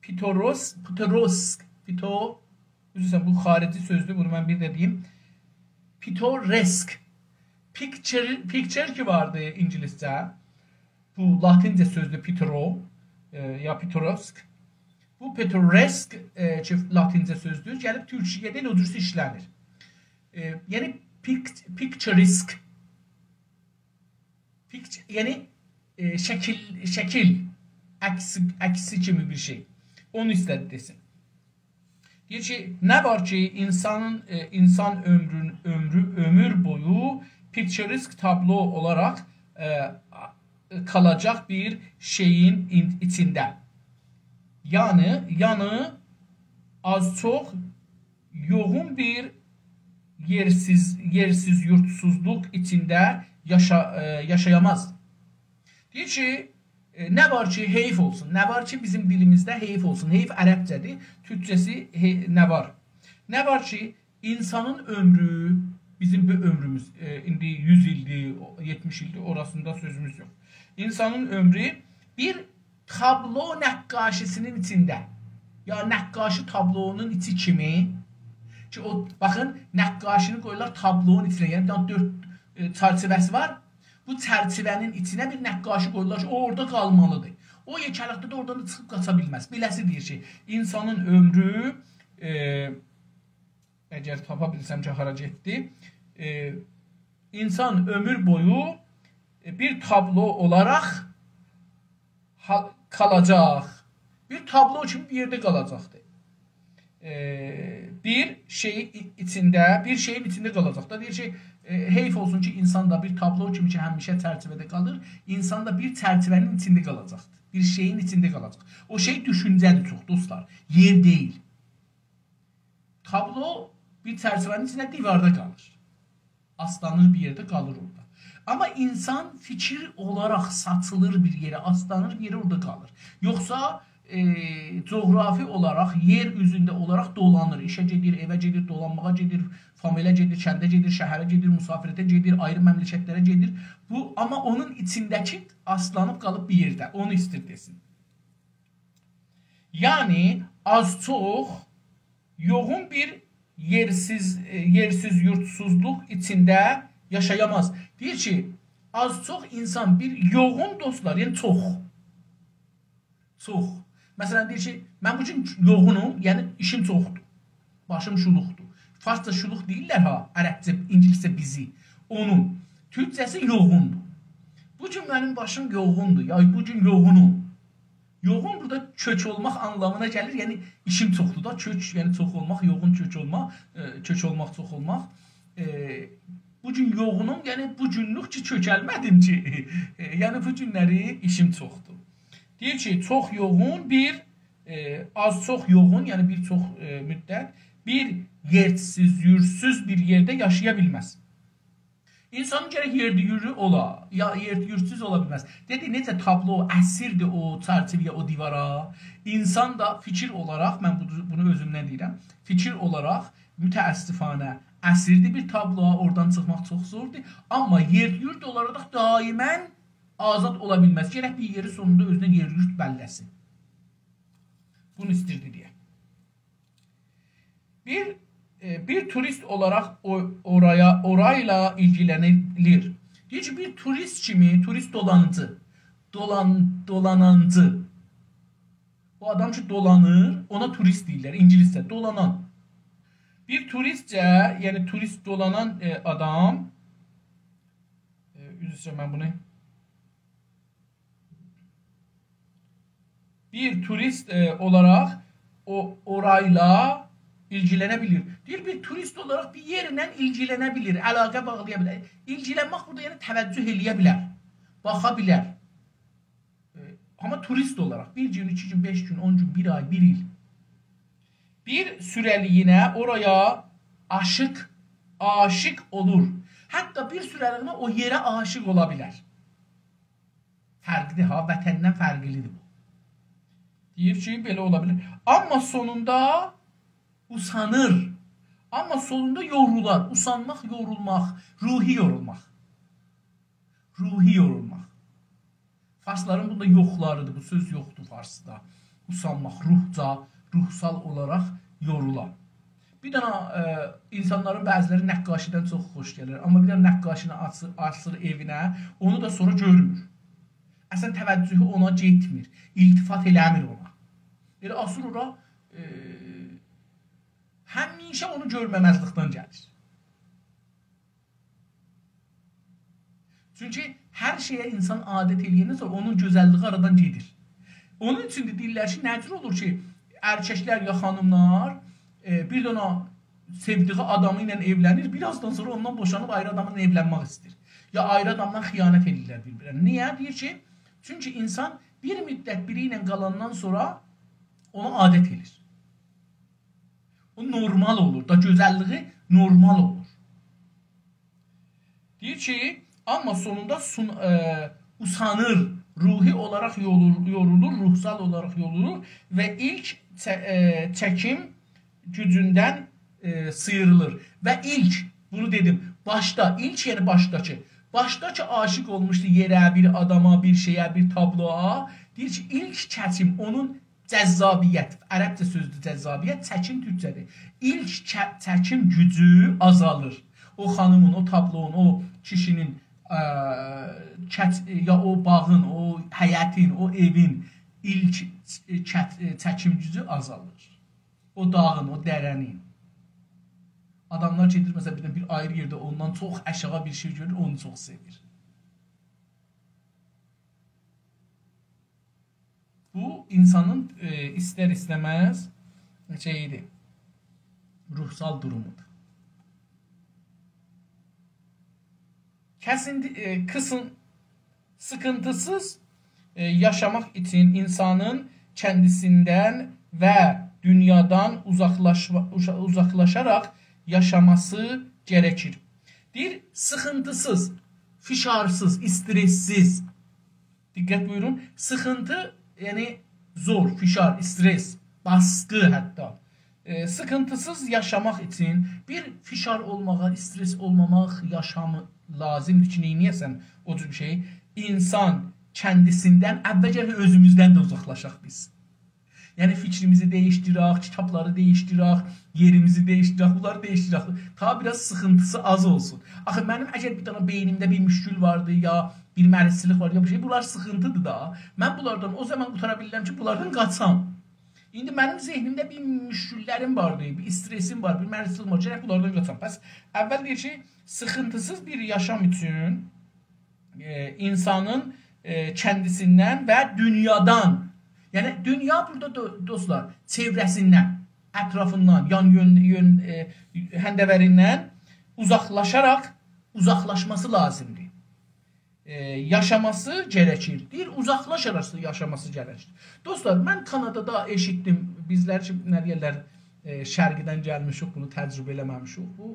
پیتوروس-، پیتوروسک، پیتو-، عذر ایسته‌ییرم، بو خارجی سؤزدور، بونو من بیر ده دئییم. پیتورسک. پیکچر، پیکچر کی واردی اینگیلیسجه. بو لاتینجه سؤزدور پیترو، ائ، یا پیتوروسک. بو پیتورسک، ائ، کی لاتینجه سؤزدور، گلیب تورکجه‌ده ائله او جورسه ایشله‌نیر. ائ، یعنی پیک-، پیکچریسک. پیکچ-، یعنی، ائ، شکیل، شکیل عکسی، عکسی کیمی بیر شئی. اونو ایسته‌دی دئسین. دئییر کی، نه وار کی، اینسانین، ائ، اینسان عؤمرون، عؤمرو، عؤمور بویو پیکچریسک تابلو اولاراق، ائ، قالاجاق بیر شئیین این-، ایچینده. یعنی، یعنی آز چوخ یوغون بیر یئرسیز، یئرسیز یورتسوزلوق ایچینده یاشا-، ائ، یاشایاماز. دئییر کی، ائ، نه وار کی، حیف اولسون. نه وار کی، بیزیم دیلیمیزده حیف اولسون. حیف عربجه‌دیر. تورکجه‌سی هئی-، نه وار. نه وار کی، اینسانین عؤمرو، بیزیم بو عؤمروموز، ائ، ایندی یوز ایلدیر، او-، یئتمیش ایلدیر، اوراسیندا سؤزوموز یوخ. اینسانین عؤمرو بیر تابلو نقاشی‌سینین ایچینده، یا نقاشی تابلونون ایچی کیمی کی، او، باخین، نقاشینی قویورلار تابلونون ایچینه، یعنی بیر دنه دؤرد، ائ، چرچیوه‌سی وار، بو چرچیوه‌نین ایچینه بیر نقاشی قویورلار کی، او اورادا قالمالیدیر. او یئکه‌لیکده ده اورادان دا چیخیب قاچا بیلمز. بئله‌سی دئییر کی، اینسانین عؤمرو، ائ، اگر تاپا بیلسم کی، هارا گئتدی، ائ، اینسان عؤمور بویو، ائ، بیر تابلو اولاراق ها-، قالاجاق. بیر تابلو کیمی بیر یئرده قالاجاقدیر. ائ، بیر شئی ای-، ایچینده، بیر شئیین ایچینده قالاجاق دا. دئییر کی، ائ، حیف اولسون کی، اینسان دا بیر تابلو کیمی کی، همیشه چرچیوه‌ده قالیر، اینسان دا بیر چرچیوه‌نین ایچینده قالاجاقدیر. بیر شئیین ایچینده قالاجاق. او شئی دوشونجه‌دیر چوخ، دوستلار. یئر دئییل. تابلو بیر چرچیوه‌نین ایچینده دیواردا قالیر. آسلانیر بیر یئرده، قالیر اورادا. آمما اینسان فیکیر اولاراق ساچیلیر بیر یئره، آسلانیر بیر یئره، اورادا قالیر. یوخسا، ائ، جغرافی اولاراق، یئر اوزونده اولاراق دولانیر. ایشه گئدیر، ائوه گئدیر، دولانماغا گئدیر، فامیله گئدیر، کنده گئدیر، شهره گئدیر، مسافرته گئدیر، آیری مملکتلره گئدیر. بو، آمما اونون ایچینده‌کی آسلانیب قالیب بیر یئرده. اونو ایستیر دئسین. یعنی، آز چوخ یوغون بیر یئرسیز، ائ، یئرسیز یورتسوزلوق ایچینده یاشایاماز. دئییر کی، آز چوخ اینسان بیر یوغون، دوستلار، یعنی چوخ. چوخ. مثلا، دئییر کی، من بو گون یوغونوم، یعنی ایشیم چوخدور. باشیم شولوقدور. فارسجا شولوق دئییرلر ها، عربجه، اینگیلیسجه busy. اونون تورکجه‌سی یوغوندور. بو گون منیم باشیم یوغوندور، یا بو گون یوغونوم. یوغون بورادا کؤک اولماق آنلامینا گلیر، یعنی ایشیم چوخدور دا، کؤک، یعنی چوخ اولماق، یوغون کؤک اولماق، ائ، کؤک اولماق، چوخ اولماق. ائ، بو گون یوغونوم، یعنی بو گونلوک کی، کؤکلمه‌دیم کی. ائ، یعنی بو گونلری ایشیم چوخدور. دئییر کی، چوخ یوغون بیر، ائ، آز چوخ یوغون، یعنی بیر چوخ، ائ، مدت بیر یئرسیز، یورتسوز بیر یئرده یاشایا بیلمز. اینسانین گرک یئرلی یورلو اولا، یا یئرلی یورتسوز اولا بیلمز. دئدی، نئجه تابلو اسیردی او چرچیوه‌یه، او دیوارا، اینسان دا فیکیر اولاراق، من بو-، بونو اؤزومدن دئییرم، فیکیر اولاراق متأسفانه اسیردیر بیر تابلویا، اورادان چیخماق چوخ زوردور. آمما یئرلی یورت اولاراق دائماً آزاد اولا بیلمز. گرک بیر یئری سونوندا اؤزونه یئرلی یورت بلله‌سین. بونو ایستیردی دئیه. بیر، ائ، بیر توریست اولاراق او، اورایا، اورایلا ایلگیله‌نیلیر. دئییر کی، بیر توریست کیمی، توریست دولانیجی، دولان، دولانانجی. او آدام کی، دولانیر، اونا توریست دئییرلر اینگیلیسجه، دولانان. بیر توریستجه، یعنی توریست دولانان، ائ، آدام، ائ، عذر ایسته‌ییرم، من بونو بیر توریست، ائ، اولاراق او، اورایلا ایلگیلنه بیلیر. دئییر، بیر توریست اولاراق بیر یئرله ایلگیلنه بیلیر، علاقه باغلایا بیلر. ایلگیلنمک بورادا، یعنی توجه ائله‌یه بیلر، باخا بیلر. ائ، آمما توریست اولاراق بیر گون، ایکی گون، بئش گون، اون گون، بیر آی، بیر ایل. بیر سوره‌لیگینه اورایا عاشیق، عاشیق اولور. حتی بیر سوره‌لیگینه او یئره عاشیق اولا بیلر. فرقلی‌دیر ها، وطندن فرقلی‌دیر بو. دئییر کی، بئله اولا بیلر. آمما سونوندا اوسانیر. آمما سونوندا یورولار. اوسانماق، یورولماق، روحی یورولماق. روحی یورولماق. فارسلارین بوندا یوخلاری‌دیر. بو سؤز یوخدور فارسدا. اوسانماق، روحجا، روحسال اولاراق یورولا. بیر دنه، ائ، اینسانلارین بعضی‌لری نقاشی‌دن چوخ خوش گلیر. آمما بیر دنه نقاشینی آچیر، آچیر ائوینه، اونو دا سونرا گؤرمور. اصلاً توجهو اونا گئتمیر. التفات ائله‌میر اونا. ائله آسیر اورا، ائ، همیشه اونو گؤرمه‌مزلیکدن گلیر. چونکی هر شئیه اینسان عادت ائله‌یندن سونرا اونون گؤزللیگی آرادان گئدیر. اونون اوچون ده دئییرلر کی، نه جور اولور کی، ارککلر یا خانیملار، ائ، بیر دنه سئودیگی آدامی ایله ائولنیر، بیر آزدان سونرا اوندان بوشانیب آیری آداملا ائولنمک ایسته‌ییر. یا آیری آداملا خیانت ائله‌ییرلر بیر-بیرلرینه. نییه؟ دئییر کی، چونکی اینسان بیر مدت بیری ایله قالان‌دان سونرا اونا عادت ائله‌ییر. او نورمال اولور دا، گؤزللیگی نورمال اولور. دئییر کی، آمما سونوندا سون، ائ، اوسانیر، روحی اولاراق یولور، یورولور، روحسال اولاراق یورولور و ایلک چه، ائ، چکیم گوجوندن، ائ، سییریلیر. و ایلک، بونو دئدیم، باشدا، ایلک یعنی باشداکی. باشدا کی، عاشیق اولموشدو یئره، بیر آداما، بیر شئیه، بیر تابلویا. دئییر کی، ایلک چکیم، اونون جذابیت، عربجه سؤزدور جذابیت، چکیم تورکجه‌دیر. ایلک چه، چکیم گوجو آزالیر. او خانیمین، او تابلونون، او کیشی‌نین، ائ، کت، یا او باغین، او حیطین، او ائوین ایلک، ائ، کت، ائ، چکیم گوجو آزالیر. او داغین، او دره‌نین. آداملار گئدیر، مثلاً، بیر دنه بیر آیری یئرده اوندان چوخ آشاغی بیر شئی گؤرور، اونو چوخ سئویر. بو، اینسانین، ائ، ایستر-ایسته‌مز شئیی‌دیر، روحسال دورومودور. کسینتی، ائ، کسین، سیخینتی‌سیز، ائ، یاشاماق اوچون اینسانین کندیسیندن و دونیادان اوزاقلاشما، اوزا، اوزاقلاشاراق یاشاماسی گره‌کیر. دئییر، سیخینتی‌سیز، فشارسیز، استرس‌سیز. دقت بویورون. سیخینتی، یعنی زور، فشار، استرس، باسقی حتی. ائ، سیخینتی‌سیز یاشاماق اوچون بیر فشار اولماغا، استرس اولماماق، یاشامی لازیمدیر کی، نئینیه‌سن او جور بیر شئی؟ اینسان کندیسیندن، اول گرک اؤزوموزدن ده اوزاقلاشاق بیز. یعنی فیکریمیزی دییشدیرک، کیتابلاری دییشدیرک، یئریمیزی دییشدیرک، بونلاری دییشدیرک. تا بیر آز سیخینتی‌سی آز اولسون. آخی منیم اگر بیر دنه بئینیمده بیر مشکل واردی، یا بیر مریضچیلیک وار، یا بیر شئی، بونلار سیخینتی‌دیر دا. من بونلاردان او زامان قوتارا بیلیرم کی، بونلاردان قاچام. ایندی منیم ذهنیمده بیر مشکل‌لریم واردی، بیر استرسیم وار، بیر مریضچیلیگیم وار، گرک بونلاردان قاچام. پس اول دئییر کی، سیخینتی‌سیز بیر یاشام اوچون ائ، اینسانین، ائ، کندیسیندن و دونیادان، یعنی دونیا بورادا دو، دوستلار، چئوره‌سیندن، اطرافیندان، یان یؤن، یؤن، ائ، هنده‌وریندن اوزاقلاشاراق، اوزاقلاشماسی لازیمدیر. ائ، یاشاماسی گره‌کیر. دئییر، اوزاقلاشاراق یاشاماسی گره‌کیر. دوستلار، من کانادادا ائشیتدیم، بیزلر کی، نه دئیرلر، ائ، شرقیدن گلمیشیک، بونو تجربه ائله‌مه‌میشیک. بو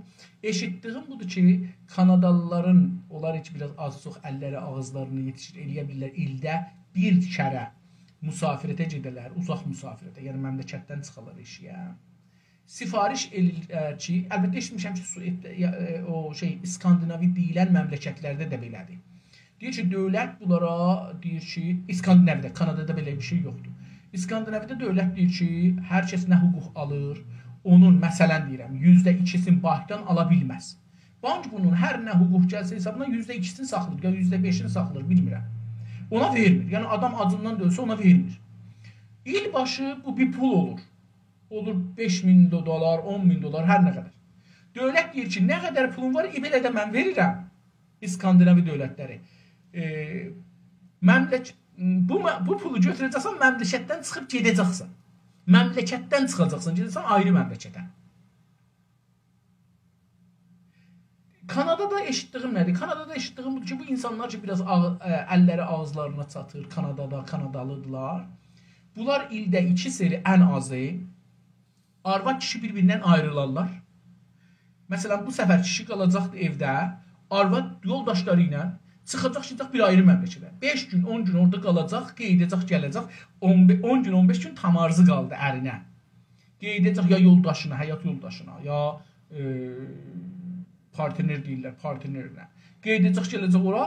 ائشیتدیگیم بودور کی، کانادالی‌لارین، اونلار کی، بیر آز آز-چوخ اللری آغیزلارینا یئتیشیر، ائله‌یه بیلیرلر ایلده بیر کره مسافرته گئده‌لر، اوزاق مسافرته، یعنی مملکتدن چیخالار ائشیگه. سفارش ائله‌ییر، ائ، کی، البته، ائشیتمیشم کی، سوئد، یا، ائ، او شئی، اسکاندیناوی دئییلن مملکتلرده ده بئله‌دیر. دئییر کی، دؤولت بونلارا، دئییر کی، اسکاندیناوی‌ده، کانادادا بئله بیر شئی یوخدور. اسکاندیناوی‌ده دؤولت دئییر کی، هر کس نه حقوق آلیر، اونون، مثلا دئییرم، یوزده ایکی‌سینی بانکدان آلا بیلمز. بانک بونون هر نه حقوق گلسه حسابینا، یوزده ایکی‌سینی ساخلاییر، یا یوزده بئشینی ساخلاییر، بیلمیرم. اونا وئرمیر. یعنی، آدام آجیندان دا اؤلسه، اونا وئرمیر. ایل باشی بو بیر پول اولور. اولور بئش مین دلار، اون مین دلار، هر نه قدر. دؤولت دئییر کی، نه قدر پولون وار، ائ، بئله ده من وئریرم. اسکاندیناوی دؤولتلری. ائ، مملک-، بو م-، بو پولو گؤتوره‌جکسن، مملکتدن چیخیب گئده‌جکسن. مملکتدن چیخاجاقسان، گئده‌جکسن آیری مملکته. کانادادا ائشیتدیگیم نه‌دیر؟ کانادادا ائشیتدیگیم بودور کی، بو اینسانلار کی، بیر آز آغ-، ائ، اللری آغیزلارینا چاتیر، کانادادا، کانادالی‌دیرلار. بونلار ایلده ایکی سری ان آزی آرواد کیشی بیر-بیریندن آیریلارلار. مثلا، بو سفر کیشی قالاجاقدی ائوده، آرواد یولداشلاری ایله چیخاجاق، گئده‌جک بیر آیری مملکته. بئش گون، اون گون اورادا قالاجاق، قئییده‌جک، گله‌جک. اون بئ-، اون گون، اون بئش گون تامارزی قالدی ارینه. قئییده‌جک یا یولداشینا، حیات یولداشینا، یا، ائ، پارتنر دئییرلر، پارتنرینه. قئییده‌جک، گله‌جک اورا.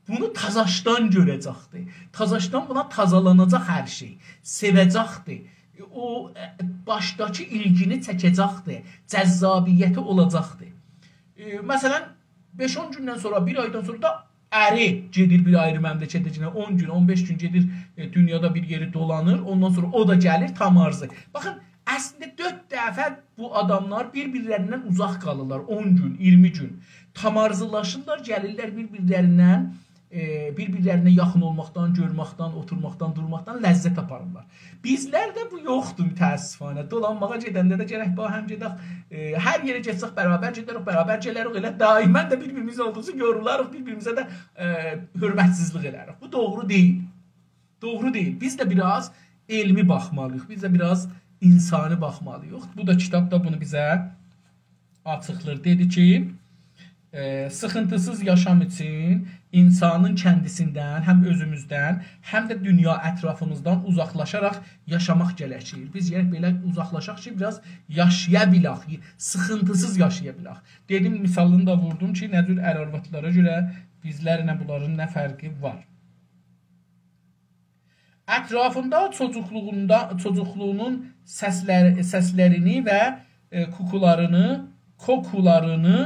بونو تازاشدان گؤره‌جکدی. تازاشدان بونا تازالاناجاق هر شئی. سئوه‌جکدی. او، ائ، باشداکی ایلگینی چکه‌جکدی. جذابیتی اولاجاقدی. ائ، مثلا، بئش-اون گوندن سونرا، بیر آیدان سونرا دا اری گئدیر بیر آیری مملکته، یئنه اون گون، اون بئش گون گئدیر، ائ، دونیادا بیر یئری دولانیر، اوندان سونرا او دا گلیر، تامارزی. باخین، اصلینده دؤرد دفعه بو آداملار بیر-بیرلریندن اوزاق قالیرلار، اون گون، اییرمی گون. تامارزیلاشیرلار، گلیرلر بیر-بیرلریندن، ائ، بیر-بیرلرینه یاخین اولماقدان، گؤرمکدن، اوتورماقدان، دورماقدان لذت آپاریرلار. بیزلرده بو یوخدور، متأسفانه. دولانماغا گئدنده ده گرک باهم گئدک، ائ، هر یئره گئتسک برابر گئدریک، برابر گلریک. ائله دائما ده بیر-بیریمیز اولدوغو اوچون یورولاریق، بیر-بیریمیزه ده، ائ، حؤرمتسیزلیک ائلریک. بو دوغرو دئییل. دوغرو دئییل. بیز ده بیر آز علمی باخمالی‌ییق. بیز ده بیر آز اینسانی باخمالی‌ییق. بو دا کیتاب دا بونو بیزه آچیقلیر. دئدی کی، ائ، سیخینتی‌سیز یاشام اوچون اینسانین کندیسیندن، هم اؤزوموزدن، هم ده دونیا اطرافیمیزدان اوزاقلاشاراق یاشاماق گرکیر. بیز گرک بئله اوزاقلاشاق کی، بیر آز یاشایا بیلک، سیخینتی‌سیز یاشایا بیلک. دئدیم، مثالینی دا ووردوم کی، نه جور ار-آروادلارا گؤره بیزلرله بونلارین نه فرقی وار. اطرافیندا چوجوقلوغوندا، چوجوقلوغونون سسلر-، سسلرینی و، ائ، کوکولارینی، کوکولارینی،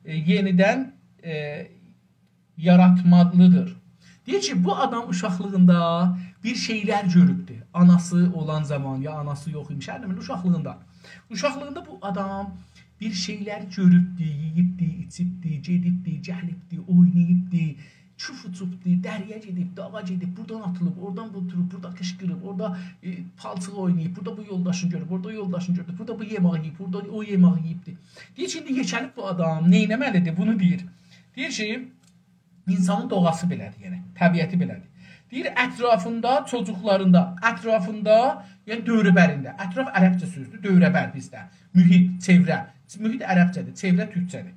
ائ، یئنیدن، ائ، یاراتمالی‌دیر. دئییر کی، بو آدام اوشاقلیغیندا بیر شئیلر گؤروبدور. آناسی اولان زامان، یا آناسی یوخ ایمیش، هر نه بیلیم، اوشاقلیغیندا. اوشاقلیغیندا بو آدام بیر شئیلر گؤروبدور، یئییبدیر، ایچیبدیر، گئدیبدیر، گلیبدیر، اویناییبدیر، کوف اوچوبدور، دره‌یه گئدیب، داغا گئدیب، بورادان آتیلیب، اورادان بو دوروب، بورادا قیشقیریب، اورادا، ائ، پالچیق اویناییب، بورادا بو یولداشینی گؤروب، اورادا او یولداشینی گؤروب، بورادا او یئماغی یئییب، بورادا او یئماغی یئییبدیر. دئییر کی، ایندی یئکه‌لیب بو آدام، نئینه‌مه‌لی‌دیر؟ بونو دئییر. دئییر کی، اینسانین دوغاسی بئله‌دیر، یعنی طبیعتی بئله‌دیر. دئییر، اطرافیندا، چوجوقلاریندا، اطرافیندا، یعنی دؤوره‌برینده. اطراف عربجه سؤزدور، دؤوره‌بر بیزده. محیط، چئوره. محیط عربجه‌دیر، چئوره تورکجه‌دیر.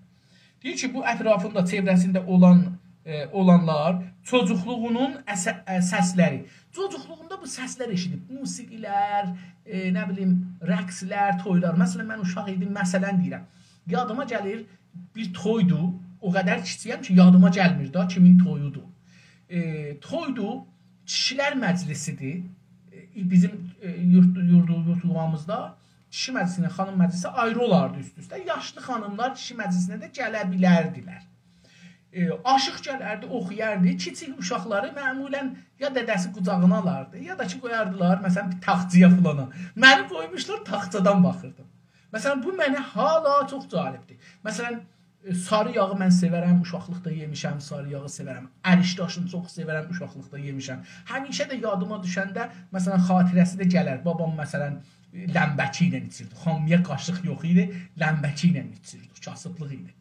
دئییر کی، بو اطرافیندا، چئوره‌سینده اولان، ائ، اولانلار چوجوقلوغونون اث-، ائ، سسلری. چوجوقلوغوندا بو سسلر ائشیدیب. موسیقی‌لر، ائ، نه بیلیم، رقص‌لر، تویلار. مثلا، من اوشاق ایدیم، مثلا دئییرم. یادیما گلیر، بیر تویدو، او قدر کیچیکم کی، یادیما گلمیر دا، کیمین تویودو. ائ، تویدو، کیشی‌لر مجلیسی‌دیر. ائ، بیزیم، ائ، یورد-، یوردو-، یوردوموزدا کیشی مجلیسی ایله خانیم مجلیسی آیری اولاردی اوست-اوسته. یاشلی خانیملار کیشی مجلیسینه ده گله بیلردیلر. ائ، آشیق گلردی، اوخویاردی. کیچیک اوشاقلاری معمولا یا دده‌سی قوجاغینا آلاردی، یا دا کی، قویاردیلار، مثلا، بیر تاخچایا فلانا. منی قویموشلار، تاخچادان باخیردیم. مثلا، بو منه هالا چوخ جالبدیر. مثلا، ائ، ساری یاغی من سئورم، اوشاقلیقدا یئمیشم، ساری یاغی سئورم. اریشداشینی چوخ سئورم، اوشاقلیقدا یئمیشم. همیشه ده یادیما دوشنده، مثلا، خاطره‌سی ده گلر. بابام، مثلا، ائ، لمبه‌کی ایله ایچیردی، خامی‌یا قاشیق یوخ ایدی، لمبه‌کی ایله ایچیردی، کاسیبلیق ایدی.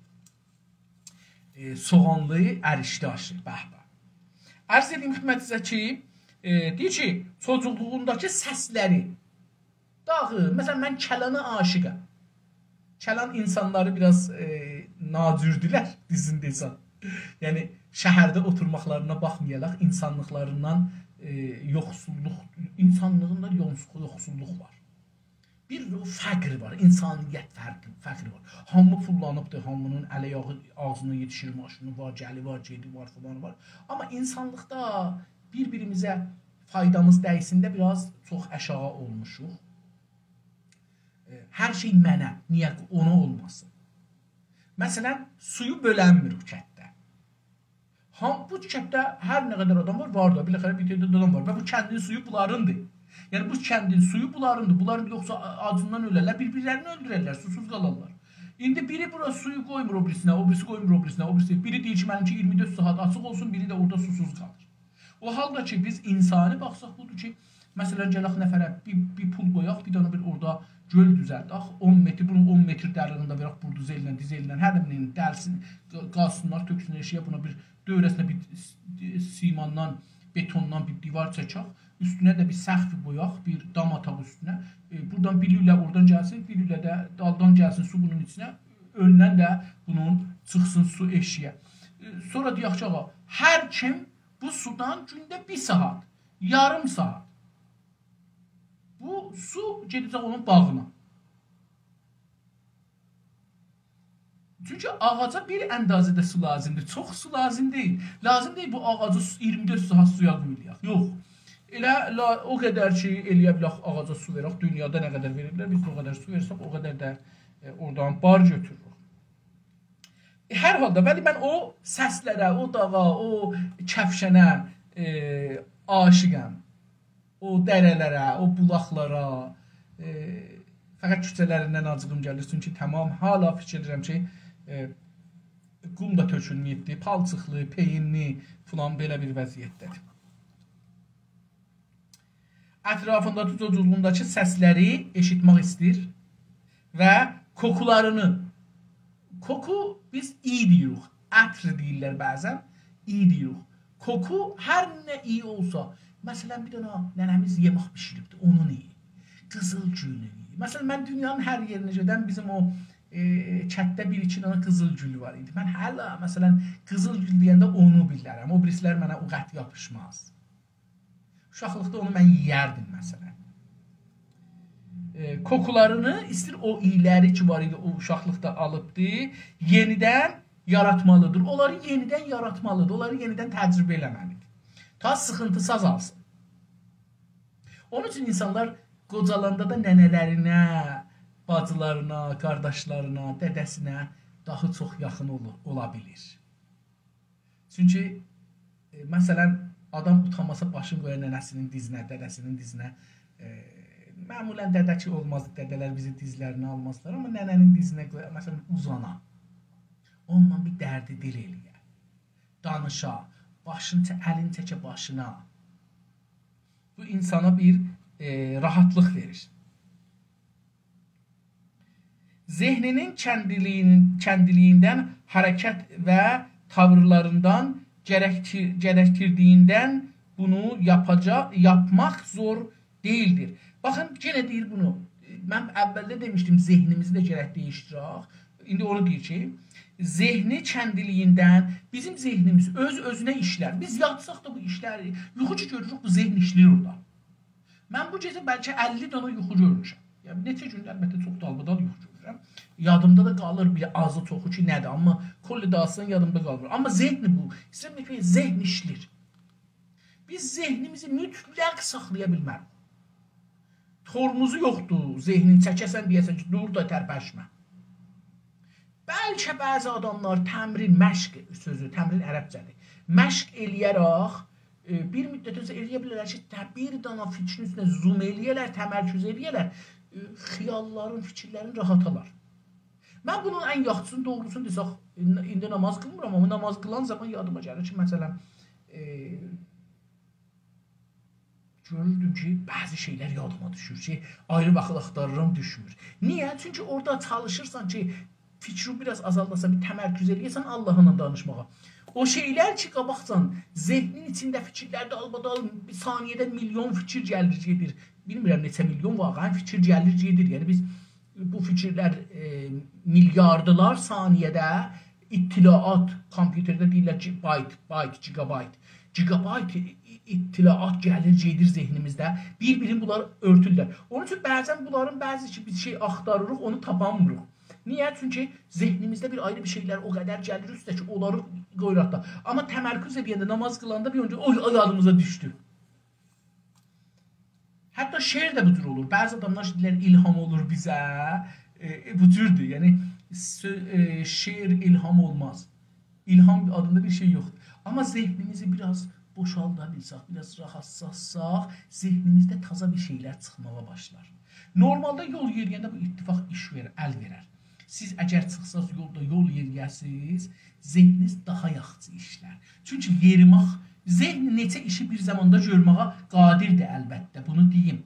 ائ، سوغانلی اریشداشی، به به. عرض ائدیم خدمتینیزه کی، ائ، دئییر کی، چوجوقلوغونداکی سسلری، داغی، مثلا، من کلانا عاشیقم. کلان اینسانلاری بیر آز، ائ، ناجوردولر، دوزونو دئسم. یعنی، شهرده اوتورماقلارینا باخمایاراق، اینسانلیقلاریندان، ائ، یوخسوللوق، اینسانلیغیندا یوخس-، یوخسوللوق وار. بیر فقر وار، انسانیت فقر، فقر وار. هامی پوللانیبدیر، هامی‌نین الی آیاغی، آغزینا یئتیشیر، ماشینی وار، گلی وار، گئدی وار، فلانی وار. آمما اینسانلیقدا بیر-بیریمیزه فایدامیز دیسین ده بیر آز چوخ آشاغی اولموشوق. ائ، هر شئی منه، نییه اونا اولماسین؟ مثلا، سویو بؤلنمیر بو کندده. هام، بو کندده هر نه قدر آدام وار، وار دا، بالاخره بیر عده آدام وار. و بو کندین سویو بونلاریندیر. یعنی، بو کندین سویو بونلاریندیر. بونلار یوخسا آ-، آجیندان اؤلرلر، بیر-بیرلرینی اؤلدوررلر، سوسوز قالارلار. ایندی بیری بورا سویو قویمور او بیریسینه، او بیریسی قویمور او بیریسینه، او بیریسی دئییر کی، منیمکی ایگیرمی دؤرد ساعات آچیق اولسون، بیری ده اورادا سوسوز قالیر. او حالدا کی، بیز انسانی باخساق بودور کی، مثلا، گلک نفره بیر، بیر پول قویاق، بیر دنه بیر اورادا گؤل دوزلدک، اون متر، بونون اون متر درینلیگینده وئرک بوردوزرله، دیزلله، هر نمنه دلسین، قا-، قازسینلار، تؤکسونلر ائشیگه، بونا بیر دؤوره‌سینه بیر س-، سیماندان، بتوندان بیر دیوار چکک، اوستونه ده بیر سقف قویاق، بیر دام آتاق اوستونه. ائ، بورادان بیر لوله اورادان گلسین، بیر لوله ده دالدان گلسین سو بونون ایچینه، اؤندن ده بونون چیخسین سو ائشیگه. ائ، سونرا دئیک کی، آغا، هر کیم بو سودان گونده بیر ساعات، یاریم ساعات. بو سو گئده‌جک اونون باغینا. چونکی آغاجا بیر اندازه‌ده سو لازیمدیر. چوخ سو لازیم دئییل. لازیم دئییل بو آغاجی سو-، ایگیرمی دؤرد ساعات سویا قویولایاق. یوخ. ائله لا-، او قدر کی، ائلیه بیلک آغاجا سو وئرک، دونیادا نه قدر وئریرلر، بیز او قدر سو وئرسک، او قدر ده، ائ، اورادان بار گؤتوروروک. ائ، هر حالدا، ولی من او سسلره، او داغا، او کفشنه، ائ، عاشقم. او دره‌لره، او بولاقلارا، ائ، فقط کوچه‌لریندن آجیغیم گلیر، چونکی تمام حالا فیکیر ائدیرم کی، ائ، قوم دا تؤکولمه‌ییبدی، پالچیقلی، پئیینلی فلان بئله بیر وضعیتده‌دیر. اطرافینداکی، جوجولوغونداکی سسلری ائشیتمک ایسته‌ییر و کوکولارینی، کوکو بیز ایی دئییریک، عطر دئییرلر بعضا، ایی دئییریک. کوکو هر نه ایی اولسا، مثلا، بیر دنه ننه‌میز یئمک بیشیریبدی، اونون ایی، قیزیل گولون ایی. مثلا، من دونیانین هر یئرینه گئدم، بیزیم او، ائ، کتده بیر-ایکی دنه قیزیل گول وار ایدی. من هله، مثلا، قیزیل گول دئینده اونو بیلرم، او بیریسیلر منه او قدر یاپیشماز. اوشاقلیقدا اونو من یئیردیم، مثلا. ائ، کوکولارینی ایسته‌ییر، او اییلری کی وار ایدی، او اوشاقلیقدا آلیبدی، یئنیدن یاراتمالیدیر. اونلاری یئنیدن یاراتمالیدیر، اونلاری یئنیدن تجربه ائله‌مه‌لیدیر. تا سیخینتیسی آزالسین. اونون اوچون اینسانلار قوجالاندا دا ننه‌لرینه، باجیلارینا، قارداشلارینا، دده‌سینه داها چوخ یاخین اولور، اولا بیلیر. چونکی، ائ، مثلا، آدام اوتانماسا باشینی قویار ننه‌سینین دیزینه، دده‌سینین دیزینه. ائ، معمولا دده کی اولماز، دده‌لر بیزی دیزلرینه آلمازلار، آمما ننه‌نین دیزینه قویار، مثلا، اوزانا. اونونلا بیر دردی دل ائله‌یه. دانیشا، باشینی چه-، الینی چکه باشینا. بو اینسانا بیر، ائ، راحاتلیق وئریر. ذهنی‌نین کندیلیگین-، کندیلیگیندن، حرکت و تاویرلاریندان، گرکتی-، گرکدیردیگیندن بونو یاپاجا-، یاپماق زور دئییلدیر. باخین، یئنه دئییر بونو. من اولده دئمیشدیم، ذهنیمیزی ده گرک دییشدیرک. ایندی اونو دئییر کی، ذهنی کندیلیگیندن، بیزیم ذهنیمیز اؤز-اؤزونه ایشلر. بیز یاتساق دا بو ایشلر، یوخو کی گؤروروک، بو ذهن ایشله‌ییر اورادا. من بو گئجه بلکه اللی دنه یوخو گؤرموشم. یعنی، نئچه گوندور، البته، چوخ دالبادال یوخو گؤرورم. یادیمدا دا قالیر بیر آزی چوخو کی نه‌دیر، آمما کلی داستان یادیمدا قالمیر. آمما ذهن بو، ایسته‌ییرم دئیم کی، ذهن ایشله‌ییر. بیز ذهنیمیزی مطلق ساخلایا بیلمریک. تورموزو یوخدور، ذهنین چکه‌سن، دئیه‌سن کی، دور دا، ترپشمه. بلکه بعضی آداملار تمرین، مشق سؤزو، تمرین عربجه‌دیر. مشق ائله‌یه‌رک، ائ، بیر مدتدن سونرا ائله‌یه بیلرلر کی، ته-، بیر دانا فیکرین اوستونه زوم ائله‌یه‌لر، تمرکز ائله‌یه‌لر، ائ، خیاللارین، فیکیرلرین راحات آلار. من بونون ان یاخشیسینی، دوغروسونو دئسک، ایندی، ایندی ناماز قیلمیرام، آمما ناماز قیلان زامان یادیما گلیر کی، مثلا، ائ، گؤروردوم کی، بعضی شئیلر یادیما دوشور کی، آیری واخت آختاریرام، دوشمور. نییه؟ چونکی اورادا چالیشیرسان کی، فیکری بیر آز آزالداسان، بیر تمرکز ائله‌یه‌سن آللاهلا دانیشماغا. او شئیلر کی، قاباقجان ذهنین ایچینده فیکیرلر دالبادال، بیر ثانیه‌ده میلیون فیکیر گلیر، گئدیر. بیلمیرم نئچه میلیون واقعا فیکیر گلیر، گئدیر. یعنی بیز بو فیکیرلر، ائ، میلیاردلار ثانیه‌ده اطلاعات، کامپیوترده دئییرلر کی، بایت، بایت، گیگابایت. گیگابایت، ائ، اطلاعات گلیر، گئدیر ذهنیمیزده. بیر-بیرینی بونلار اؤرتورلر. اونون اوچون بعضا بونلارین بعضی کی، بیز شئی آختاریریق، اونو تاپانمیریق. نییه؟ چونکی ذهنیمیزده بیر آیری بیر شئیلر او قدر گلیر اوسته کی، اونلاری قویور آرتدا. آمما تمرکز ائله‌ینده، نماز قیلاندا بیر اؤنجه او، او یادیمیزا دوشدو. حتی شعر ده بو جور اولور. بعضی آداملار دئییرلر، «الهام اولور بیزه.» ائ، ائ، بو جوردور. یعنی، سؤ-، ائ، شعر الهام اولماز. الهام آدیندا بیر شئی یوخدور. آمما ذهنیمیزی بیر آز بوشالدا بیلسک، بیر آز راحتلاتساق، ذهنیمیزده تازا بیر شئیلر چیخماغا باشلار. نورمالدا یول یئریه‌نده بو اتفاق ایش وئرر، ال وئرر. سیز اگر چیخساز یولدا یول یئریه‌سیز، ذهنینیز داها یاخشی ایشلر. چونکی یئریماق، ذهن نئچه ایشی بیر زاماندا گؤرمه‌یه قادردیر البته، بونو دئییم.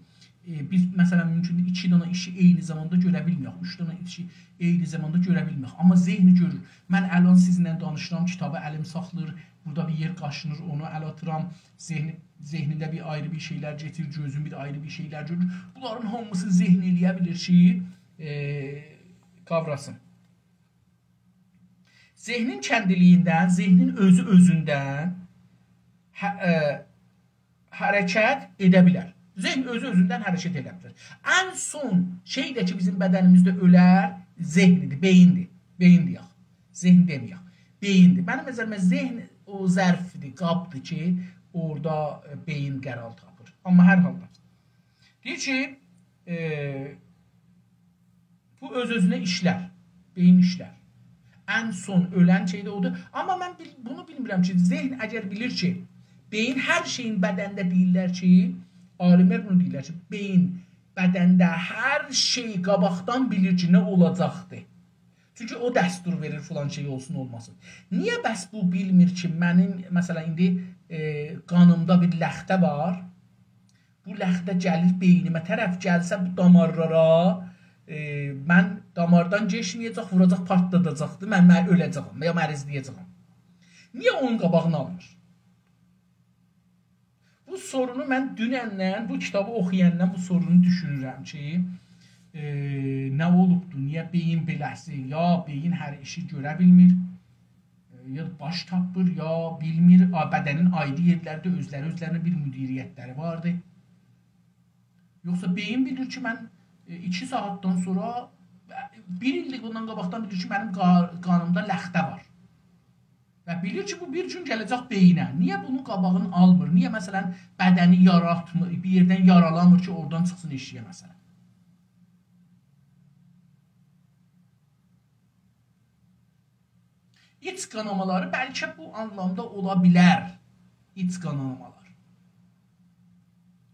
ائ، بیز، مثلا، مومکوندور ایکی دنه ایشی عینی زاماندا گؤره بیلمه‌یک، اوچ دنه ایشی عینی زاماندا گؤره بیلمه‌یک. آمما ذهن گؤرور. من الان سیزینله دانیشیرام، کیتابی الیم ساخلاییر، بورادا بیر یئر قاشینیر، اونو اله آتیرام، ذهنی، ذهنیمده بیر آیری بیر شئیلر کئچیر، گؤزوم بیر آیری بیر شئیلر گؤرور. بونلارین هامیسینی ذهن ائله‌یه بیلیر کی، ائ، قاوراسین. ذهنین کندیلیگیندن، ذهنین اؤزو اؤزوندن هه-، ائ، حرکت ائده بیلر. ذهن اؤزو اؤزوندن حرکت ائده بیلر. ان سون شئی ده کی، بیزیم بدنیمیزده اؤلر، ذهنیدیر، بئییندیر. بئیین دئیک. ذهن دئمه‌یک. بئییندیر. منیم نظریمه ذهن او ظرفدیر، قابدیر کی، اورادا، ائ، بئیین قرار تاپیر. آمما هر حالدا. دئییر کی، ائ، بو اؤز-اؤزونه ایشلر، بئیین ایشلر. ان سون اؤلن شئی ده اودور. آمما من بیل-، بونو بیلمیرم کی، ذهن اگر بیلیر کی، بئیین هر شئیین بدنده دئییرلر کی، عالیملر بونو دئییرلر کی، بئیین بدنده هر شئی قاباقدان بیلیر کی، نه اولاجاقدیر. چونکی او دستور وئریر فلان شئی اولسون، اولماسین. نییه بس بو بیلمیر کی، منیم، مثلا، ایندی، ائ، قانیمدا بیر لخته وار، بو لخته گلیر بئینیمه طرف، گلسه بو دامارلارا، ائ، من داماردان کئچمه‌یه‌جک، ووراجاق، پارتلاداجاقدیر، من، من اؤله‌جه‌یم یا مریضله‌یه‌جه‌یم. نییه اونون قاباغینی آلمیر؟ بو سورونو من دونندن، بو کیتابی اوخویاندان بو سورونو دوشونورم کی، ائ، نه اولوبدور، نییه بئیین بئله‌سی، یا بئیین هر ایشی گؤره بیلمیر، ائ، یا باش تاپمیر، یا بیلمیر، آ، بدنین آیری یئرلرده اؤزلری اؤزلرینه بیر مدیریتلری واردی. یوخسا بئیین بیلیر کی، من، ائ، ایکی ساعاتدان سونرا، ائ، بیر ایللیک بوندان قاباقدان بیلیر کی، منیم قا-، قانیمدا لخته وار. و بیلیر کی، بو بیر گون گله‌جک بئیینه. نییه بونون قاباغینی آلمیر؟ نییه، مثلا، بدنی یاراتمیر، بیر یئردن یارالامیر کی، اورادان چیخسین ائشیگه، مثلا؟ ایچ قانامالاری بلکه بو آنلامدا اولا بیلر. ایچ قانامالار.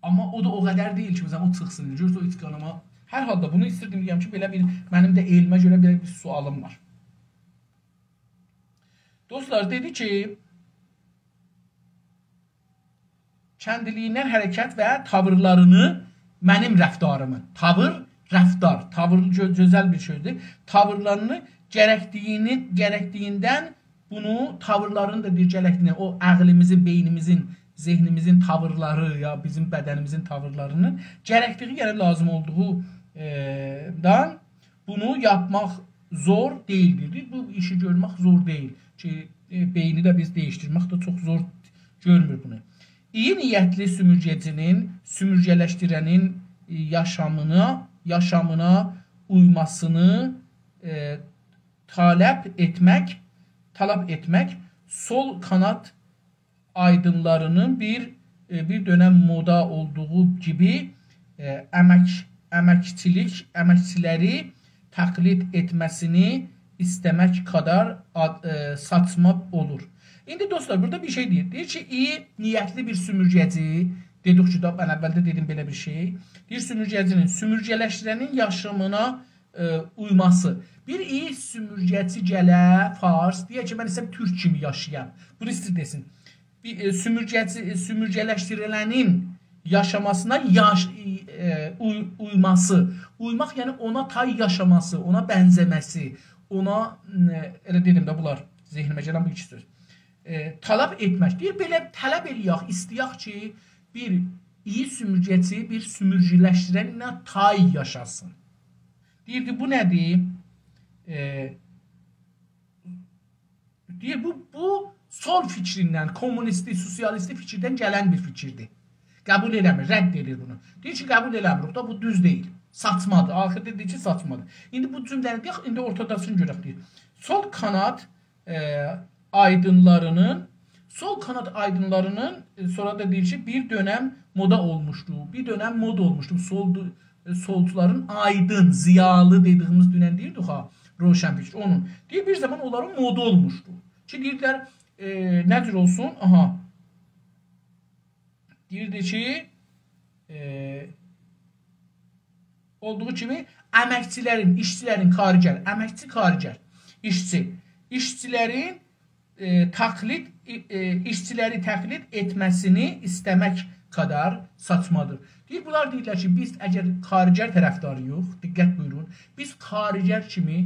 آمما او دا او قدر دئییل کی، مثلا، او چیخسین. گؤرورسن، او ایچ قاناما. هر حالدا بونو ایستیردیم دئیم کی، بئله بیر، منیم ده علمه گؤره بئله بیر سؤالیم وار. دوستلار، دئدی کی، کندیلیگیندن حرکت و تاویرلارینی منیم رفتاریمین. تاویر، رفتار. تاویر گؤ-، گؤزل بیر سؤزدور. تاویرلارینی گرکدیگینی، گرکدیگیندن بونو، تاویرلارینی دا دئییر، گرکدیگینی، او عقلیمیزین، بئینیمیزین، ذهنیمیزین تاویرلاری، یا بیزیم بدنیمیزین تاویرلارینین گرکدیگی، یعنی لازیم اولدوغو، ائ، دان بونو یاپماق زور دئییلدیر. دئییر، بو ایشی گؤرمک زور دئییل کی، ائ، بئینی ده بیز دییشدیرمک ده چوخ زور گؤرمور بونو. ایی نیتلی سومورگه‌جی‌نین، سومورگه‌لشدیره‌نین، ائ، یاشامینا، یاشامینا اویماسینی، ائ، طلب ائتمک، طلب ائتمک، سول قانات آیدینلارینین بیر، ائ، بیر دؤنم مودا اولدوغو کیمی، ائ، امک، امکچیلیک، امکچیلری تقلید ائتمه‌سینی ایسته‌مک قدر آد-، ائ، ساچما اولور. ایندی دوستلار، بورادا بیر شئی دئییر. دئییر کی، ایی نیتلی بیر سومورگه‌جی، دئدیک کی، دا، من اولده دئدیم بئله بیر شئی. دئییر، سومورگه‌جی‌نین، سومورگه‌لشدیره‌نین یاشامینا ائ، اویماسی. بیر ایی سومورگه‌جی گله، فارس، دئیه کی، من ایسته‌ییرم تورک کیمی یاشایام. بونو ایسته‌ییر دئسین. بیر، ائ، سومورگه‌جی، ائ، سومورگه‌لشدیریله‌نین یاشاماسینا یاش-، ائ، اوی-، اویماسی. اویماق، یعنی اونا تای یاشاماسی، اونا بنزه‌مه‌سی، اونا، م، ائله دئدیم ده، بونلار ذهنیمه گلن بو ایکی سؤز. ائ، طلب ائتمک. دئییر، بئله طلب ائله‌یک، ایسته‌یک کی، بیر ایی سومورگه‌جی، بیر سومورگه‌لشدیره‌نینله تای یاشاسین. دئییر کی، بو نه‌دیر؟ ائ، دئییر، بو، بو سول فیکریندن، کمونیستی، سوسیالیستی فیکیردن گلن بیر فیکیردیر. قبول ائله‌میر، رد ائدیر بونو. دئییر کی، قبول ائله‌میریک دا، بو دوز دئییل. ساچمادیر. آخیردا دئییر کی، ساچمادیر. ایندی بو جمله‌نی دئیک، ایندی اورتاداسینی گؤرک دئییر. Sol kanat, e, aydınlarının, sol kanat aydınlarının, e, سونرا دا دئییر کی، بیر دؤنم مودا اولموشدو. بیر دؤنم مود اولموشدو. سولدو، e, سولچولارین آیدین، ضیالی دئدیییمیز دونن دئییردیک ها، روشنفکر. اونون. دئییر، بیر زامان اونلارین مودو اولموشدو. کی، دئییردیلر، e, نه جور اولسون؟ آها. دئییردی کی، e, اولدوغو کیمی امکچیلرین، ایشچیلرین، کارگر، امکچی، کارگر، ایشچی، ایشچیلرین, e, taklit, e, işçileri taklit etmesini istemek kadar saçmadır. دئییر، بونلار دئییرلر کی، بیز اگر کارگر طرفداری‌ییق، دقت بویورون، بیز کارگر کیمی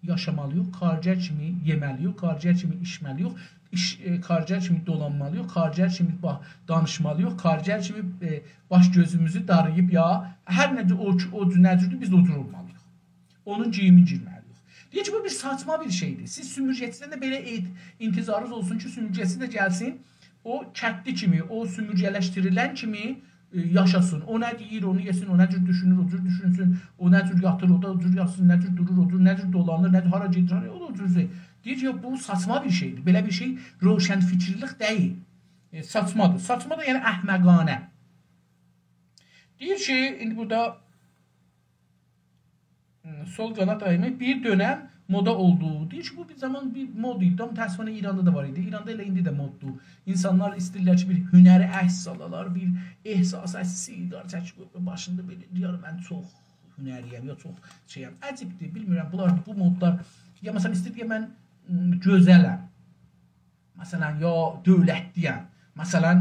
یاشامالی‌ییق، کارگر کیمی یئمه‌لی‌ییک، کارگر کیمی ایچمه‌لی‌ییک، ایش، e, کارگر کیمی دولانمالی‌ییق، کارگر کیمی با، دانیشمالی‌ییق، کارگر کیمی, e, باش گؤزوموزو داراییب یا هر نه جور او، او جور، نه جوردور، بیز او جور اولمالی‌ییق. اونون گئییمین گئیمه‌لی‌ییک. دئییر کی، بو بیر ساچما بیر شئیدیر. سیز سؤمورگه‌چیدن ده بئله ائت، انتظارینیز اولسون کی، سؤمورگه‌چی ده گلسین، او کتلی کیمی، او سؤمورگه‌لشدیریلن کیمی, e, یاشاسین. او نه دئییر، اونو یئسین، او نه جور دوشونور، او جور دوشونسون، او نه جور یاتیر، او دا او جور یاتسین، نه جور دورور، او جور، نه جور دولانیر، نه جور، هارا گئدیر، هارا، او دا او جور. دئییر کی، یوخ، بو ساچما بیر شئیدیر. بئله بیر شئی روشنفکرلیک دئییل. E, ساچمادیر. ساچما دا، یعنی احمقانه. دئییر کی، ایندی بورادا، م، سول قانات آیدینلیغی بیر دؤنم مودا اولدو. دئییر کی، بو بیر زامان بیر مود ایدی. آمما متأسفانه ایراندا دا وار ایدی. ایراندا ائله ایندی ده موددور. اینسانلار ایسته‌ییرلر کی، بیر هنری عکس سالالار، بیر احساس عکسی، سیگار چکیب باشیندا بئله دئیر، «من چوخ هنری‌یم، یا چوخ شئی‌یم.» عجیبدیر، بیلمیرم، بونلار، بو مودلار، یا مثلا، ایسته‌ییر دئیه، «من، م، گؤزلم.» مثلا، یا دؤولتلی‌یم. مثلا،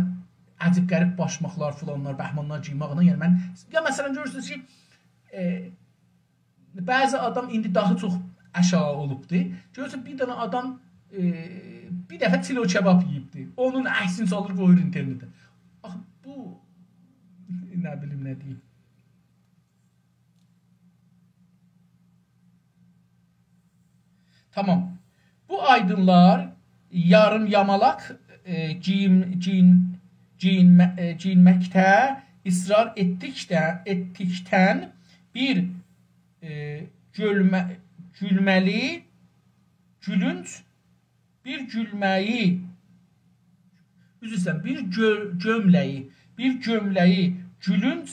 عجیب غریب باشماقلار، فلانلار، بهمانلار گئیمکله، یعنی من، یا مثلا، گؤرورسونوز کی، ائ، بعضی آدام ایندی داها چوخ اشاغی اولوبدور. گؤرورسن، بیر دنه آدام، ائ، بیر دفعه چیلو کباب یئییبدیر. اونون عکسینی سالیر، قویور اینترنته. آخی بو، نه بیلیم، نه دئییم. تامام. بو آیدینلار یاریم یامالاق, e, geyin, geyin, giyinme, e, giyinmekte ısrar ettikte, ettikten bir, e, gülme, gülmeli, gülünç, bir gülmeyi, عذر ایسته‌ییرم، بیر گؤ، گؤمله‌یی، بیر گؤمله‌یی گولونج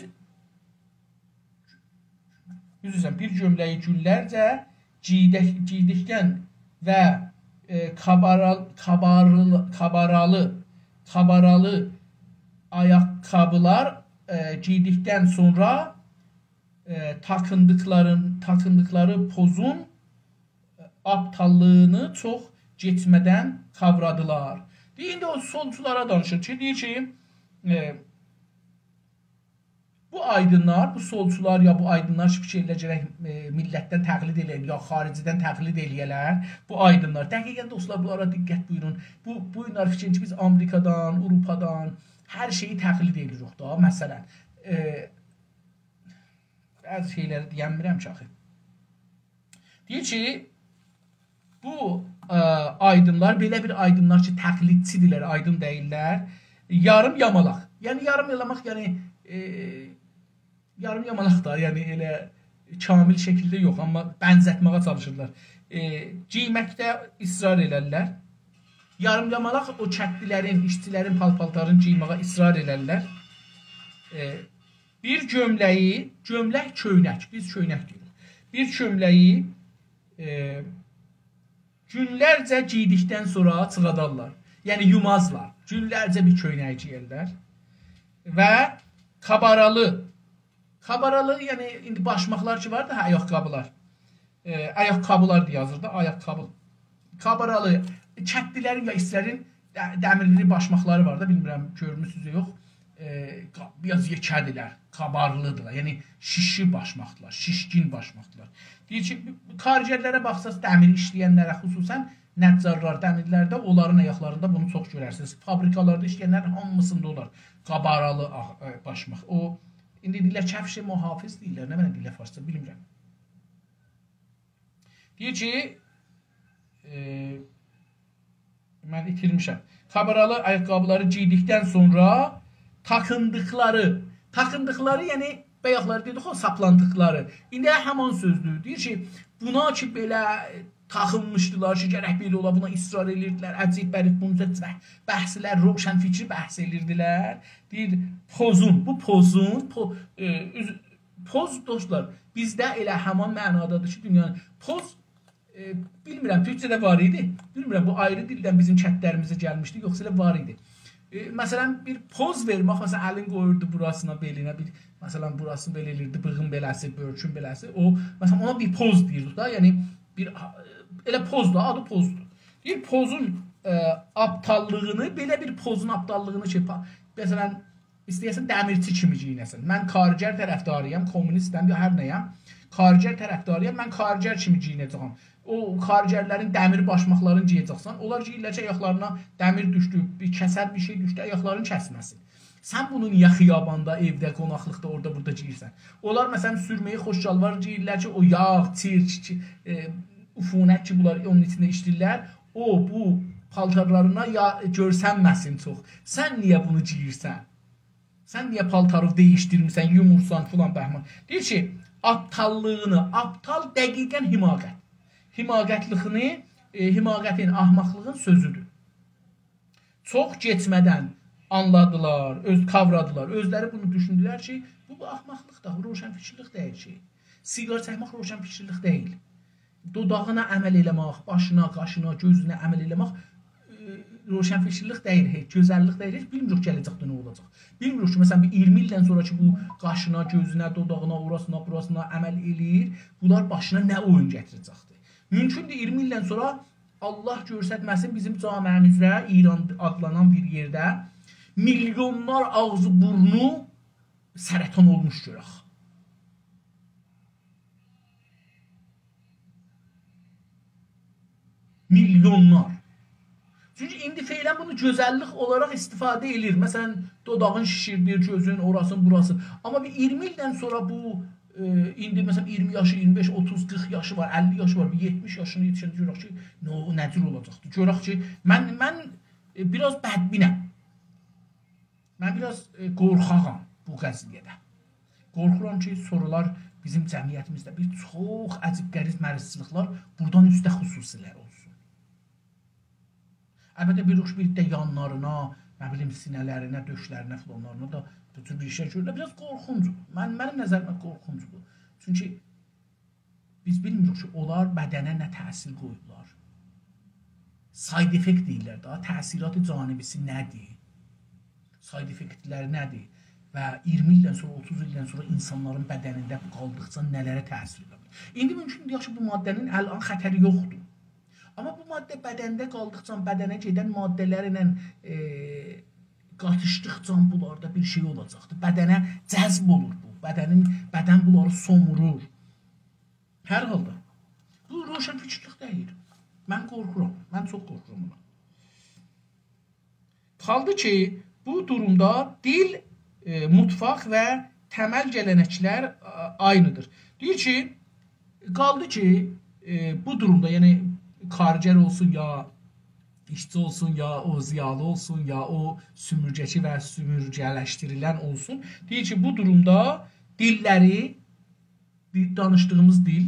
عذر ایسته‌ییرم، بیر گؤمله‌یی گونلرجه گیدک، گیدیکدن و, e, kabaral, kabarıl, kabaralı, kabaralı ayakkabılar, e, giydikten sonra, e, takındıkların, takındıkları pozun, e, aptallığını çok geçmeden kavradılar. دئییر، ایندی او سولچولارا دانیشیر کی، دئییر کی، e, بو آیدینلار، بو سولچولار یا بو آیدینلار کی، فیکیر ائله‌ییر گرک، ائ، میللتدن تقلید ائله‌یه‌لر، یا خارجیدن تقلید ائله‌یه‌لر، بو آیدینلار. دقیقا، دوستلار، بونلارا دقت بویورون. بو، بو گونلر فیکیر کی، بیز آمریکادان، آوروپادان هر شئیی تقلید ائدیریک دا. مثلا، ائ، بعضی شئیلری دئیه‌میرم کی، آخی. دئییر کی، بو، ائ، آیدینلار، بئله بیر آیدینلار کی، تقلیدچی‌دیرلر، آیدین دئییللر. یاریم یامالاق. یعنی، یاریم یامالاق، یعنی، ائ، یاریم یامالاق دا، یعنی ائله کامل شکیلده یوخ، آمما بنزتمه‌یه چالیشیرلار. ائ، گئیمکده اصرار ائلرلر. یاریم یامالاق او کتلی‌لرین، ایشچی‌لرین پال‌پالتارینی گئیمه‌یه اصرار ائلرلر. ائ، بیر گؤمله‌یی، گؤملک، کؤینک، بیز کؤینک دئییریک. بیر گؤمله‌یی، ائ، گونلرجه گیدیکدن سونرا چیخادارلار. یعنی یومازلار. گونلرجه بیر کؤینه‌یی گئیرلر. و کابارالی. کابارالی، یعنی ایندی باشماقلار کی وار دا، هه، آیاق‌قابیلار. ائ، آیاق‌قابیلار دئیه یازیر دا، آیاق‌قابی. کابارالی، کتلی‌لرین یا ایشچی‌لرین ده، دمیرلی باشماقلاری وار دا، بیلمیرم، گؤرموسونوز یا یوخ. ائ، قا، بیر آز یئکه‌دیرلر، قابارلی‌دیرلار. یعنی شیشی باشماقدیرلار، شیشگین باشماقدیرلار. دئییر کی، کارگرلره باخساز، دمیر ایشله‌ینلره خصوصا، نجارلار، دمیرلرده، اونلارین آیاقلاریندا بونو چوخ گؤررسینیز. فابریکالاردا ایشله‌ینلرین هامیسیندا اولار قابارالی آغ، ائ، باشماق. او، ایندی دئییرلر، کفش محافظ دئییرلر، نه منه دئییرلر فارسجا، بیلمیرم. دئییر کی، ائ، من ایتیرمیشم. کابرالی آیاق‌قابیلاری گئیدیکدن سونرا تاکیندیقلاری، تاکیندیقلاری، یعنی بایاقلاری دئدیک او ساپلانتیقلاری. ایندی همان سؤزدور. دئییر کی، بونا کی بئله تاخینمیشدیلار کی، گرک بئله اولا، بونا اصرار ائدیردیلر. عجیب غریب بونون اوسته بح-، بحثلر، روشنفکری بحث ائدیردیلر. دئییر، پوزون، بو پوزون، پو-، ائ، اوز-، پوز، دوستلار، بیزده ائله همان معنادادیر کی، دونیانین پوز، ائ، بیلمیرم، تورکجه‌ده وار ایدی. بیلمیرم، بو آیری دیلدن بیزیم کندلریمیزه گلمیشدی، یوخسا ائله وار ایدی. ائ، مثلا، بیر پوز وئرمک، مثلا، الین قویوردو بوراسینا، بئلینه، بیر، مثلا، بوراسینی بئله ائلیردی، بیغین بئله‌سی، بؤرکون بئله‌سی. او، مثلا، اونا بیر پوز دئییردیک دا، یعنی بیر، ائله پوز دا، آدی پوزدور. دئییر، پوزون، ائ، آپتاللیغینی، بئله بیر پوزون آپتاللیغینی کی، پا-، مثلا، ایسته‌یه‌سن دمیرچی کیمی گئیینه‌سن. من کارگر طرفداری‌یام، کمونیستم یا هر نه‌یم. کارگر طرفداری‌یام، من کارگر کیمی گئیینه‌جه‌یم. او کارگرلرین دمیر باشماقلارینی گئیه‌جکسن. اونلار گئییرلر کی، آیاقلارینا دمیر دوشدو، بیر کسر بیر شئی دوشدو، آیاقلارینی کسمه‌سین. سن بونو نییه خیاباندا، ائوده، قوناقلیقدا، اورادا، بورادا گئییرسن؟ اونلار، مثلا، سورمه‌یه خوش شالوار گئییرلر کی، او یاغ، چیر، چی-، ائ، عفونت کی، بونلار اونون ایچینده ایشله‌ییرلر، او، بو پالتارلارینا یا-، گؤرسنمه‌سین چوخ. سن نییه بونو گئییرسن؟ سن نییه پالتاری دییشدیرمیرسن، یومورسان فلان بهمان؟ دئییر کی، آپتاللیغینی، آپتال دقیقا حماقت. حماقتلیغینی، ائ، حماقتین، احمقلیغین سؤزودور. چوخ کئچمه‌دن آنلادیلار، اؤز، کاورادیلار. اؤزلری بونو دوشوندولر کی، بو، بو احمقلیق دا، بو روشنفکرلیک دئییل کی. سیگار چکمک روشنفکرلیک دئییل. دوداغینا عمل ائله‌مک، باشینا، قاشینا، گؤزونه عمل ائله‌مک، ائ، روشنفکرلیک دئییل، هئچ، گؤزللیک دئییل، هئچ بیلمیریک گله‌جکده نه اولاجاق. بیلمیریک کی، مثلا، بیر اییرمی ایلدن سونرا کی، بو قاشینا، گؤزونه، دوداغینا، اوراسینا، بوراسینا عمل ائله‌ییر، بونلار باشینا نه اویون گتیره‌جکدیر؟ مومکوندور، اییرمی ایلدن سونرا الله گؤرستمه‌سین، بیزیم جامعه‌میزده، ایران آدلانان بیر یئرده میلیونلار آغزی بورنو سرطان اولموش گؤرک. میلیونلار. چونکی ایندی فعلا بونو گؤزللیک اولاراق استفاده ائله‌ییر. مثلا، دوداغین شیشیردیر، گؤزون، اوراسین، بوراسین. آمما بیر اییرمی ایلدن سونرا بو، ائ، ایندی، مثلا، اییرمی یاشی، اییرمی بئش، اوتوز، قیرخ یاشی وار، اللی یاشی وار، بیر یئتمیش یاشینا یئتیشنده گؤرک کی، نه، او نه جور اولاجاقدیر. گؤرک کی، من، من، ائ، بیر آز بدبینم. من بیر آز، ائ، قورخاغام بو قضیه‌ده. قورخورام کی، سونرالار بیزیم جمعیتیمیزده بیر چوخ عجیب غریب مریضچیلیقلار بورادان اوسته خصوصی‌لر اولسون. البته، بیر اوچ، بیر ده یانلارینا، نه بیلیم، سینه‌لرینه، دؤشلرینه، فلانلارینا دا بو جور بیر ایشلر گؤرورلر. بیر آز قورخونجدور. من، منیم نظریمه قورخونجدور. چونکی بیز بیلمیریک کی، اونلار بدنه نه تأثیر قویورلار. Side effect دئییرلر ده، تأثیرات جانبی‌سی نه‌دیر؟ Side effect-لری نه‌دیر؟ و اییرمی ایلدن سونرا، اوتوز ایلدن سونرا اینسانلارین بدنینده قالدیقجا نه‌لره تأثیر وئره بیلر؟ ایندی مومکوندور، یاخشی، بو ماده‌نین الان خطری یوخدور. آمما بو ماده بدنده قالدیقجا، بدنه گئدن ماده‌لرله، ائ، قاتیشدیقجا بونلاردا بیر شئی اولاجاقدیر. بدنه جذب اولور بو. بدنین، بدن بونلاری سومورور. هر حالدا، بو روشنفکرلیک دئییل. من قورخورام. من چوخ قورخورام بونا. قالدی کی، بو دورومدا دیل، ائ، موتفاق و تمل گله‌نکلر، آ، عینی‌دیر. دئییر کی، قالدی کی، ائ، بو دورومدا، یعنی کارگر اولسون، یا ایشچی اولسون، یا او ضیالی اولسون، یا او سومورگه‌چی و سومورگه‌لشدیریلن اولسون. دئییر کی، بو دورومدا دیللری، دی-، دانیشدیغیمیز دیل،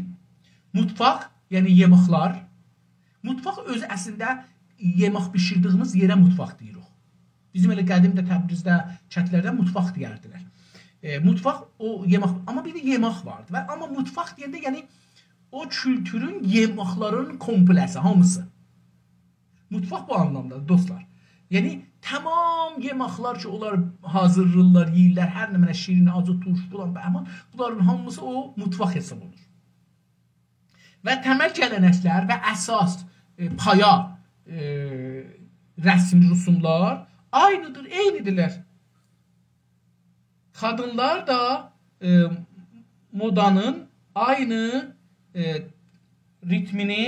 موتفاق، یعنی یئماقلار. موتفاق اؤز اصلینده یئماق بیشیردیگیمیز یئره موتفاق دئییریک. بیزیم ائله قدیم ده تبریزده، کندلرده موتفاق دئیردیلر. ائ، موتفاق او یئماق، آمما بیر ده یئماق واردی. و آمما موتفاق دئینده، یعنی او کولتورون یئماقلارین کومپلکسی، هامیسی. موتفاق بو آنلامدا، دوستلار. یعنی، تمام یئماقلار کی، اونلار حاضیرلاییرلار، یئییرلر، هر نمنه شیرین، آجی، تورش، فلان، بهمان، بونلارین هامیسی او موتفاق حساب اولونور. و تمل گله‌نکلر و اساس، ائ، پایا، ائ، رسم، رسوملار عینی‌دیر، عینی‌دیرلر. قادینلار دا، ائ، مودانین عینی، ائ، ریتمینی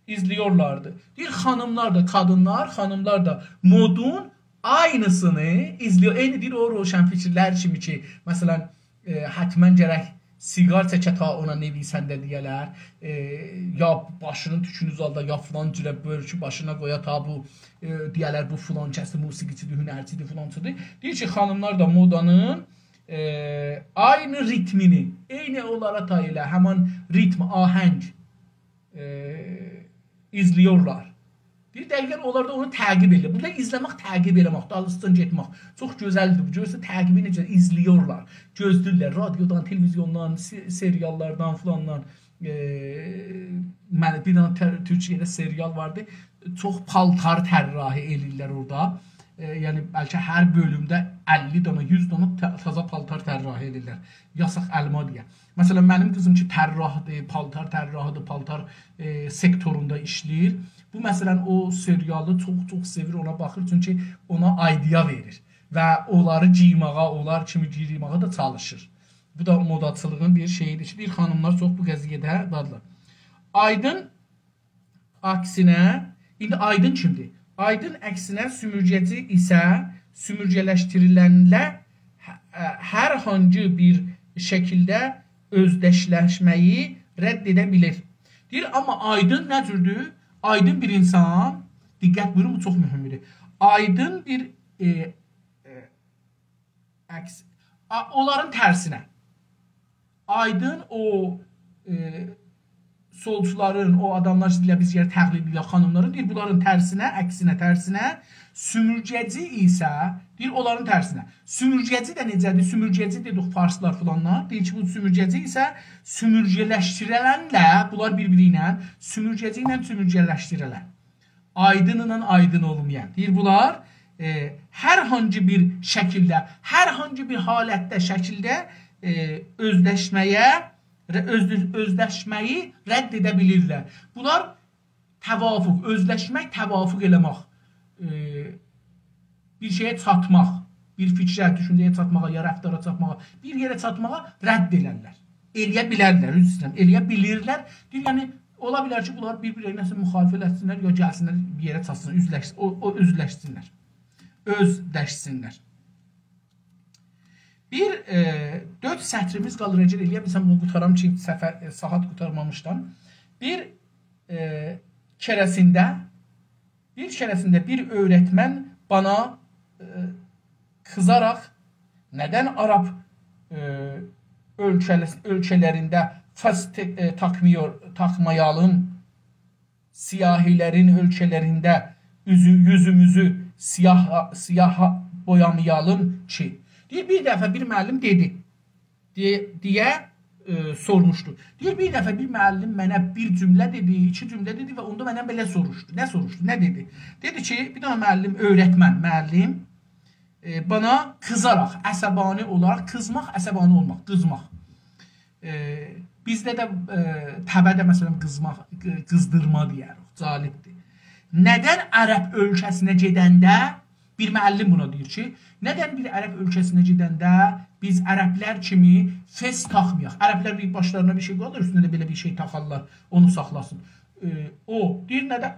ایزله‌ییرلردی. دئییر، خانیملار دا، قادینلار، خانیملار دا مودون عینی‌سینی ایزله‌ییر. عینی دئییر، او روشنفکرلر کیمی کی، مثلا، ائ، حتما گرک سیگار چکه تا اونا نویسنده دئیه‌لر، ائ، یا باشینین توکونو اوزالدا، یا فلان جوره بؤرکو باشینا قویا تا بو، ائ، دئیه‌لر بو فلان کسدیر، موسیقیچی‌دیر، هنرچی‌دیر، فلانچی‌دیر. دئییر کی، خانیملار دا مودانین، ائ، عینی ریتمینی، عینی اونلارا تای ائله همین ریتم، آهنگ، ائ، ایزله‌ییرلر. دئییر، دقیقاً اونلار دا اونو تعقیب ائدیر. بورادا ایزله‌مک، تعقیب ائله‌مک، دالیسیجان گئتمک. چوخ گؤزلدیر بو. گؤرورسن، تعقیبی نئجه ایزله‌ییرلر. گؤزله‌ییرلر. رادیودان، تلویزیوندان، سی-، سریاللاردان فلاندان. ائ، من، بیر دنه تر-، تورکیه‌ده سریال واردی. چوخ پالتار طراحی ائله‌ییرلر اورادا. ائ، یعنی، بلکه هر بؤلومده اللی دنه، یوز دنه تا-، تازا پالتار طراحی ائله‌ییرلر. یاساق الما دئیه. مثلا، منیم قیزیم کی، طراحدیر، پالتار طراحی‌دیر، پالتار، ائ، سکتوروندا ایشله‌ییر. بو، مثلا، او سریالی چوخ-چوخ سئویر، اونا باخیر، چونکی اونا ایده‌یا وئریر و اونلاری گئیمه‌یه، اونلار کیمی گئیمه‌یه ده چالیشیر. بو دا موداچیلیغین بیر شئیی‌دیر کی، دئییر، خانیملار چوخ بو قضیه‌ده واردیلار. آیدین عکسینه، ایندی آیدین کیمدیر؟ آیدین عکسینه سومورگه‌جی ایسه سومورگه‌لشدیریلنله ه-، هر هانگی بیر شکیلده اؤزدشلشمه‌یی رد ائده بیلیر. دئییر، آمما آیدین نه جوردور؟ آیدین بیر اینسان، دقت بویورون، بو چوخ مهمدور. آیدین بیر، ائ، ائ، عکس، آ، اونلارین ترسینه. آیدین او، ائ، سولچولارین، او آداملار کی، دئییرلر، بیز گرک تقلید ائدک خانیملاری، دئییر، بونلارین ترسینه، عکسینه، ترسینه، سومورگه‌جی ایسه، دئییر، اونلارین ترسینه. سومورگه‌جی ده نئجه‌دیر؟ سومورگه‌جی دئدیک، فارسلار فلانلار. دئییر کی، بو سومورگه‌جی ایسه سومورگه‌لشدیریلنله، بونلار بیر-بیری ایله، سومورگه‌جی ایله سومورگه‌لشدیریلن. آیدینلا آیدین اولمایان. دئییر، بونلار، ائ، هر هانگی بیر شکیلده، هر هانگی بیر حالتده، شکیلده، ائ، اؤزلشمه‌یه، ر-، اؤز-، اؤزلشمه‌یی رد ائده بیلیرلر. بونلار توافق، اؤزلشمک، توافق ائله‌مک، ائ، بیر شئیه چاتماق، بیر فیکره، دوشونجه‌یه چاتماغا، یا رفتارا چاتماغا، بیر یئره چاتماغا رد ائلرلر. ائله‌یه بیلرلر، عذر ایسته‌ییرم، ائله‌یه بیلیرلر. دئییر، یعنی، اولا بیلر کی، بونلار بیر-بیرینه نه‌یسه مخالفت ائتسینلر، یا گلسینلر بیر یئره چاتسین، اؤزلش-، او، او اؤزلشسینلر. اؤزلشسینلر. بیر، ائ، دؤرد سطریمیز قالیر، اگر ائله‌یه بیلسم، بونو قوتارام کی، سفر، ائ، ساعات قوتارمامیشدان. بیر، ائ، کره‌سینده بیر کره‌سینده بیر اؤیرتمن بانا، ائ، قیزاراق، «ندن عرب، ائ، اؤلکه‌لی-، اؤلکه‌لرینده فاس ته-، ائ، تاکمیور، تاکمایالیم، سیاهی‌لرین اؤلکه‌لرینده اوزو-، یوزوموزو سیاه، سیاها بویامایالیم کی؟» دئییر، بیر دفعه بیر معلم دئدی. دئیه، دئیه، ائ، سورموشدو. دئییر، بیر دفعه بیر معلم منه بیر جمله دئدی، ایکی جمله دئدی و اوندا مندن بئله سوروشدو. نه سوروشدو، نه دئدی؟ دئدی کی، بیر دنه معلم، اؤیرتمن، معلم، ائ، بانا قیزاراق، عصبانی اولاراق، قیزماق، عصبانی اولماق، قیزماق. ائ، بیزده ده، ائ، تبه‌ده، مثلا، قیزماق، قی-، قیزدیرما دئیه‌ریک. جالبدیر. «ندن عرب اؤلکه‌سینه گئدنده»، بیر معلم بونا دئییر کی، «ندن بیر عرب اؤلکه‌سینه گئدنده بیز عربلر کیمی فس تاخمایاق؟» عربلر بیر باشلارینا بیر شئی قویارلار، اوستونه ده بئله بیر شئی تاخارلار، اونو ساخلاسین. ائ، او دئییر، «ندن»،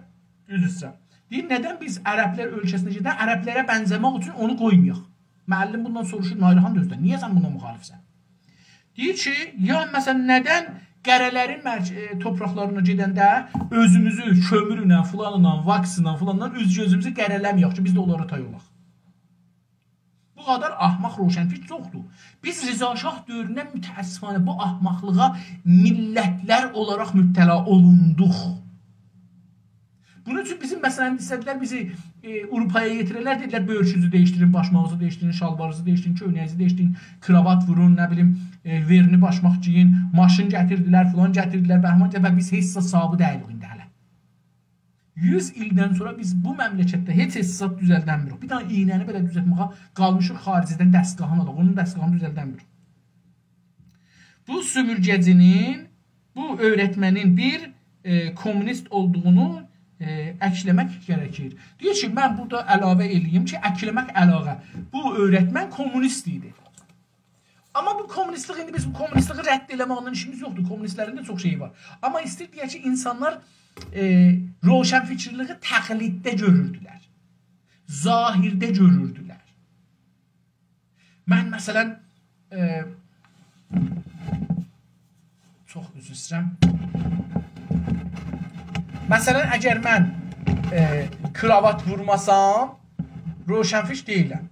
عذر ایسته‌ییرم. دئییر، «ندن بیز عربلر اؤلکه‌سینه گئدنده عربلره بنزه‌مک اوچون اونو قویمایاق؟» معلم بوندان سوروشور، «نایرهان دا اؤزدن، نییه سن بونا مخالفسن؟» دئییر کی، یا، مثلا، ندن قره‌لرین مرک-، ائ، تورپاقلارینا گئدنده اؤزوموزو کؤمورله، فلانلا، واکسلا، فلانلا اوز-گؤزوموزو قره‌له‌مه‌یک کی، بیز ده اونلارا تای اولاق؟ بو قدر احمق روشنفکر چوخدور. بیز رضا شاه دؤوروندن، متأسفانه، بو احمقلیغا میللتلر اولاراق مبتلا اولوندوق. بونون اوچون بیزیم، مثلا، ایسته‌دیلر بیزی، ائ، آوروپایا یئتیره‌لر، دئدیلر، بؤرکوزو دییشدیرین، باشماغیزی دییشدیرین، شالوارینیزی دییشدیرین، کؤینه‌یینیزی دییشدیرین، کراوات وورون، نه بیلیم، ائ، ورنی باشماق گئیین، ماشین گتیردیلر، فلان گتیردیلر، بهمان گتیردیلر و بیز هئچ زاد صاحابی دئییلیک ایندی هله. یوز ایلدن سونرا بیز بو مملکتده هئچ، هئچ زاد دوزلدنمیریک. بیر دنه ایینه‌نی بئله دوزلتمه‌یه قالمیشیق، خارجیدن دستگاهین آلاق، اونون دستگاهینی دوزلدنمیریک. بو سومورگه‌جی‌نین، بو اؤیرتمنین بیر، ائ، کومونیست اولدوغونو، ائ، اکله‌مک گره‌کیر. دئییر کی، من بورادا علاوه ائله‌ییم کی، اکله‌مک علاوه. بو اؤیرتمن کومونیست ایدی. آمما بو کومونیستلیک، ایندی بیز بو کومونیستلیگی رد ائله‌مکله ایشیمیز یوخدور. کومونیستلرین ده چوخ شئیی وار. آمما ایسته‌ییر دئیک کی، اینسانلار، ائ، روشنفکرلیگی تقلیدده گؤروردولر. ظاهرده گؤروردولر. من، مثلا، ائ، چوخ عذر ایسته‌ییرم. مثلا، اگر من، ائ، کراوات وورماسام، روشنفکر دئییلم.